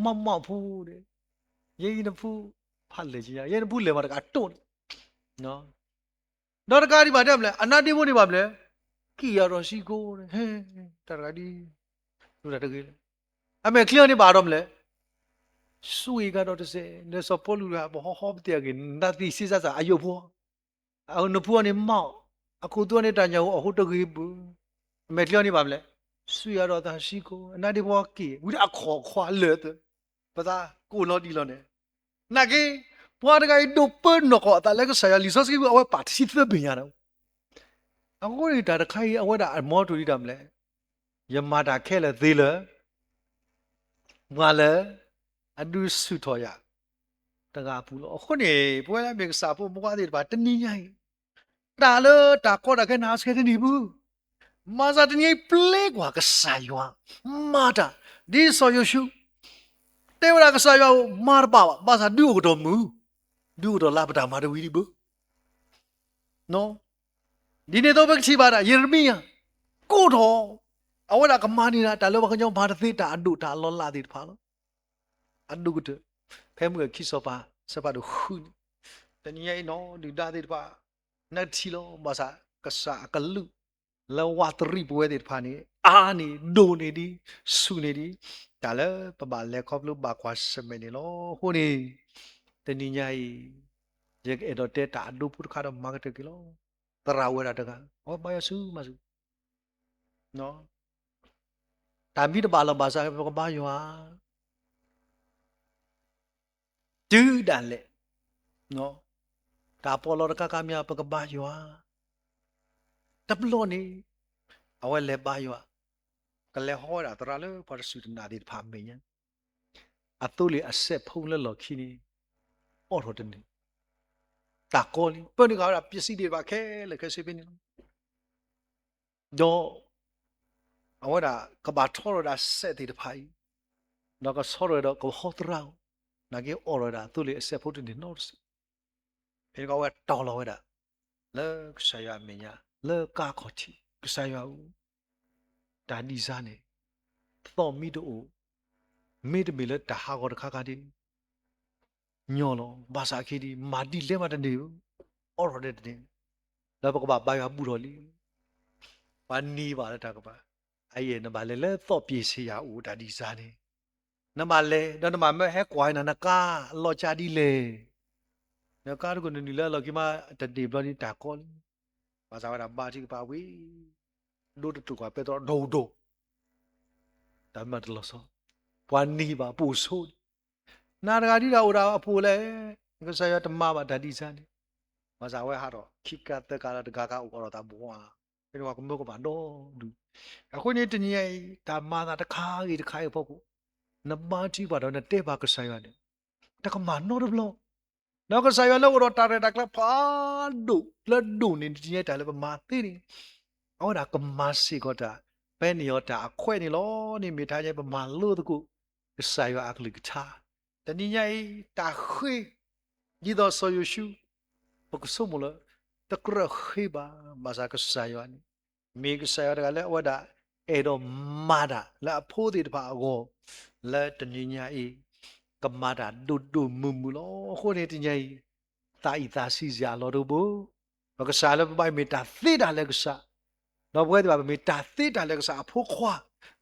မးမးဖူန့ၣ်, ယဲအံၤနဖူ ဖးလဲၢ်က့ၤယၤ, ယဲနဖူလဲၢ်မးတကးတိၢ်န့ၣ် ဒီးတကးဒံးဘၣ်တဲမနုၤလဲၣ်, အနါဒ့ဖိန့ၣ်ဘၣ်မနုၤလဲၣ်, က့ၣ်ယၤဒီးစံကိန့ၣ်, ဟဲ, တၢ်တဂၤဒ်, တၢ်တဂ့ၤလဲၣ်, အမဲာ်ချံအီၤန့ၣ်ဘၣ်ဒီးမနုၤလဲၣ်, စူၢ်က့ၤကဒီးတစဲး, ဒီးစီၤပီလူးတဂၤ ပဟီဟီပသ့ၣ်အဂ့ၢ် နသံစ့စါစၢ်အယိာ်ဖိ, အနဖူအီၤန့ၣ်မး, အခိၣ်သူအီၤန့ၣ်တၢ်ညၣ်ဂူာ်အီၣ်ဃိတဂ့ၤဘၣ်, အမဲာ်ချံအီၤန့ၣ်ဘၣ်မနုၤလဲၣ်, စူၢ်ယၤဒီးသးစံကိ, အနါဒ့ဖိက့ၣ်, ဝံၤဒီးအခီၣ်ခွါလၢာ်သၢ ပသးကိၢ်လီၤဒံးလီၤန့ၣ်, နာ်က့, ပှၤတဂၤအံၤဒိးပၢနီၢ်ကီၢ်အသးလၢကစၢ်ယွၤ လံာ်စီဆှံပူၤ အဝဲပာ်တဆံသၢဘ့ၣ်ညါဒီး, အဃိန့ၣ်တၢ်တခါအံၤ အဝဲဒၣ်အမီထိၣ်ဒံးတၢ်မနုၤလဲၣ်, ယမၤတၢ်ခဲလၢာ်သ့လၢ ပှၤလၢ အဒုးဆူၣ်ထီၣ်ယၤ တဂၤအပူၤလီၤ. အဃိန့ၣ် ပဝဲလၢအမ့ၢ်ကစၢ်ဖိမုၣ်ဖိခွါသ့ၣ်တဖၣ် တနံၤညါအံၤ တၢ်လၢတၢ်ကီတၢ်ခဲနၤအဆဲတန့ၢ်ဘၣ်. ဘၣ်ဆၣ်တနံၤအံၤပျဲကွၢ်ကစၢ်ယွၤ မၤတၢ် ဒ်စီၤယိၤၡူ တဲဝဲဒၣ်ကစၢ်ယွၤဧၢ မၤတဘၣ်ဘၣ်, ဘၣ်ဆၣ်ဒုးအိၣ်ကတီၢ်မုၢ်, ဒုးအိၣ်ကတီၢ်လၢပတၢ်မၤတဝံၤဒံးဘၣ်. ဒ်န့ၣ်အသိးပကထံၣ်ဘၣ်ဒၣ် ယံးရမံယၤ ကိးထီၣ် အဝဲဒၣ်ကမၤန့ၢ်ဒၣ်တၢ်လၢပှၤကညီမၤတသ့ တၢ်အဒိၣ်တၢ်အလီၤလးသ့ၣ်တဖၣ်လီၤ. အဒိၣ်ကတၢၢ် ဖဲမုၢ်ဂီၤခံစီၤပၤ ဆၢဖးဒိၣ်ဃုန့ၣ်, တနံၤညါအံၤနီၢ် ဒုၣ်ဒါသ့ၣ်တဖၣ် နကထံၣ်လီၤ. ဘၣ်ဆၣ်ကစၢ်အကလုၢ် လၢဝးတရံးပဝဲသ့ၣ်တဖၣ်န့ၣ် အါန့ၢ်ဒိၣ်န့ၢ်ဒံး ဆူၣ်န့ၢ်ဒံး တၢ်လၢပဘၣ်လဲၤခီဖျိဘၣ်ကွၢ်ဆၢၣ်မဲာ်န့ၣ်လီၤ. အဃိန့ၣ် တနံၤညါအံၤ ယကအဲၣ်ဒိးတဲတၢ်အဒိဖိတခါဒီးမၤကတၢၢ်က့ၤလီၤ. သရၣ်ဝဲဒၣ်တဂၤ အဝဲဘါယွၤဆူၣ်မးဆူၣ် တၢ်မံတဘၣ်လီၤဘၣ်ဆၣ် ပကဘါယွၤ တုၤဒၣ်လဲာ် တၢ်ပီးလီၤတခါခါမ့ၢ် ပကဘါယွၤ တဘျီန့ၣ် အဝဲလဲၤဘါယွၤ ကလဲၤဟီဝဲဒၣ်သရၣ်လၢပှၤတစူၢ်တနာ်သ့ၣ်တဖၣ်အမဲာ်ညါ, အသိလ့ၣ်အစဲးဖိလၢလီၢ်ခံန့ၣ် အိးထီၣ်တန့ၢ်, တၢ်ကီလံ, ပၢနုာ်ဃာ်ဝဲဒၣ်ပျဲးစံးဒ့ၣ်တဖၣ်ခဲလၢာ်ခဲဆ့ဖဲန့ၣ်လီၤ. ဒီး အဝဲဒၣ်ကဘၣ်ထီထီၣ်ဝဲဒၣ်စဲးသ့ၣ်တဖၣ်အံၤ, ဒီးကဆီထီၣ်ဝဲဒီးကဟီသရၣ်အီၤ, နာ်က့အိးထီၣ်ဝဲဒၣ်သိလ့ၣ်အစဲးဖိတန့ၢ်နီတစဲး. ဖဲန့ၣ်ကီးအဝဲတီၤလီၤဝဲဒၣ် လၢကစၢ်ယွၤအမဲာ်ညါ လၢကါခီၣ်ထံး, ကစၢ်ယွၤဧၢ, တၢ်ဒ်စၢ်န့ၣ် သီၣ်မံတအိၣ်, မ့တမ့ၢ်လၢတၢ်ဟးဂီၤတခါခါဒ် ညီလီၤ. ဘၣ်ဆၣ်ခဲအံၤ မၤဒ်လဲၣ်မးတန့ၢ်, အိးထီၣ်ဒဲးတန့ၢ်, ဒီးပကဘၣ်ဘါယွၤဘူၣ်ထီၣ်လံ. ပှၤန့ၢ်ဘၣ်လၢတၢ်ကပၤ, အအံၤ နဘၣ်လဲၤလၢသီၣ်ပျဲၢ်ဆ့ယၤအိၣ်တၢ်ဒ်စၢ်န့ၣ်, နဘၣ်လဲၤ ဒီးနဘၣ်မၢဟဲကွၢ်နၤနကါအလီၤကၢ်ဒ်လဲၣ်. နကါတကနုာ်နုာ်လၢအလီၢ်ခံမး တန့ၢ်ဘျီဒ်တၢ်ကီလံ. ဘၣ်ဆၣ်ဝဲဒၣ်ဘါထုကဖၣ်ဝံၤ ဒိတတူာ်ကွၢ်ပဲတြီဒီးဒိၣ်ဒိၣ် တၢ်မၤတလီၤဆီ, ပှၤန့ၢ်ဘၣ်ပိာ်ဆိ, နၤတဂၤဒ်တၢ်အိၣ်ဒီးအပူၤလဲၣ်, ကစၢ်ယွၤတမၤဘၣ်တၢ်ဒ်စၢ်န့ၣ်, ဘၣ်ဆၣ်အဝဲဟးထီၣ်ခံကါသၢကါလၢတဂၤဂၤအိၣ်အီၤဒီးသးဘှါ, ဖဲန့ၣ်ပှၤကမၢကဘၣ်ဒီဒူၣ်. အဃိန့ၣ်တနံၤအံၤ တၢ်မၤသးတခါဂ့ၤတခါအံၤအဖီခိၣ်, နဘါထုကဖၣ်ဒီးနတဲဘၣ်ကစၢ်ယွၤန့ၣ်, တၢ်ကမၤနီတဘျီ ဒီးကစၢ်ယွၤလၢအိၣ်ဒီးတၢ်ရဲၣ်တၢ်ကျဲၤဖးဒိၣ်လၢဒိၣ်န့ၣ် တနံၤညါတၢ်လၢပမၤသ့န့ၣ်, အဝဲဒၣ်ကမၤစ့ၢ်ကီးတၢ်, ဖဲန့ၣ်အီၤတၢ်အခွဲးန့ၣ်လီၤန့ၣ် မ့ၢ်တဟါညါပမၤလိသကိး ကစၢ်ယွၤအကလုၢ်ကထါ, တနံၤညါအံၤ တၢ်ဃ့ ဒ်သိးစီၤယိၤၡူ ပကဆိကမိၣ်လၢ တကြၢးဃ့ဘၣ်, ဘၣ်ဆၣ်ကစၢ်ယွၤန့ၣ် မ့ၢ်ကစၢ်ယွၤတဂၤလၢအဝဲဒၣ် အဲၣ်ဒိးမၤတၢ်လၢအဖိသ့ၣ်တဖၣ်အဂီၢ်, လၢတနံၤညါအံၤ ကမၤတၢ်ဒိၣ်ဒိၣ်မုၢ်မုၢ်လီၤ. အဃိန့ၣ်တနံၤအံၤ သးအံၣ်သးဆံးစ့ၢ်အလီၢ်တအိၣ်ဘၣ်, ပကစၢ်လၢပဘၣ်မ့ၢ်တၢ်သ့တၢ်လၢကစၢ်, ဒီးပဝဲသ့ၣ်တဖၣ်ပမ့ၢ်တၢ်သ့တၢ်လၢကစၢ်အဖိခွါ,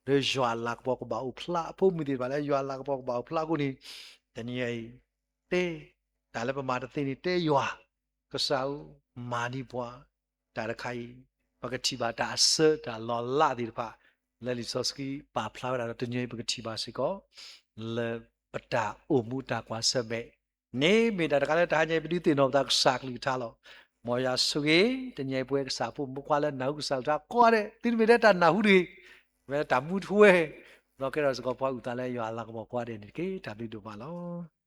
ဒီးယွၤအလၤကပီၤကဘၣ်အိၣ်ဖျါ, အဖိမုၣ်သ့ၣ်တဖၣ်လၢယွၤအလၤကပီၤကဘၣ်အိၣ်ဖျါအဃိန့ၣ်, တနံၤအံၤ တဲ တၢ်လၢပမၤတသ့န့ၣ် တဲယွၤ, ကစၢ်ဧၢ, မၤဒံးပှၤ, တၢ်တခါအံၤ ပကထံၣ်ဘၣ်တၢ်အဆၢတၢ်လီၤလးသ့ၣ်တဖၣ် လၢလံာ်စီဆှံပာ်ဖျါဝဲဒၣ်ဒီး တနံၤအံၤပကထံၣ်ဘၣ်စ့ၢ်ကီး လၢပတၢ်အိၣ်မူတၢ်ကွၢ်ဆၢၣ်မဲာ်န့ၣ် မ့ၢ်တၢ်တခါလၢတဟါညါအံၤ ပဒုးသ့ၣ်နီၣ်ပသးကစၢ်ကလုၢ်ကထါလီၤ. မ်ယွၤဆိၣ်ဂ့ၤ တနံၤအံၤပဝဲကစၢ်ဖိမုၣ်ဖိခွါလၢနၢ်ဟူကစၢ်ကလုၢ်ကထါကိးဂၤဒဲး သုတမ့ၢ်ထဲတၢ်နၢ်ဟူတဂ့ၤ, မ့ၢ်လၢတၢ်မူထူဝဲ, ဒီးကဲထီၣ်စ့ၢ်ကီးပှၤအုၣ်သးလၢယွၤအလၤကပီၤကိးဂၤဒဲးန့ၣ်တက့ၢ်. တၢ်ဘျုးဒိၣ်မးလီၤ.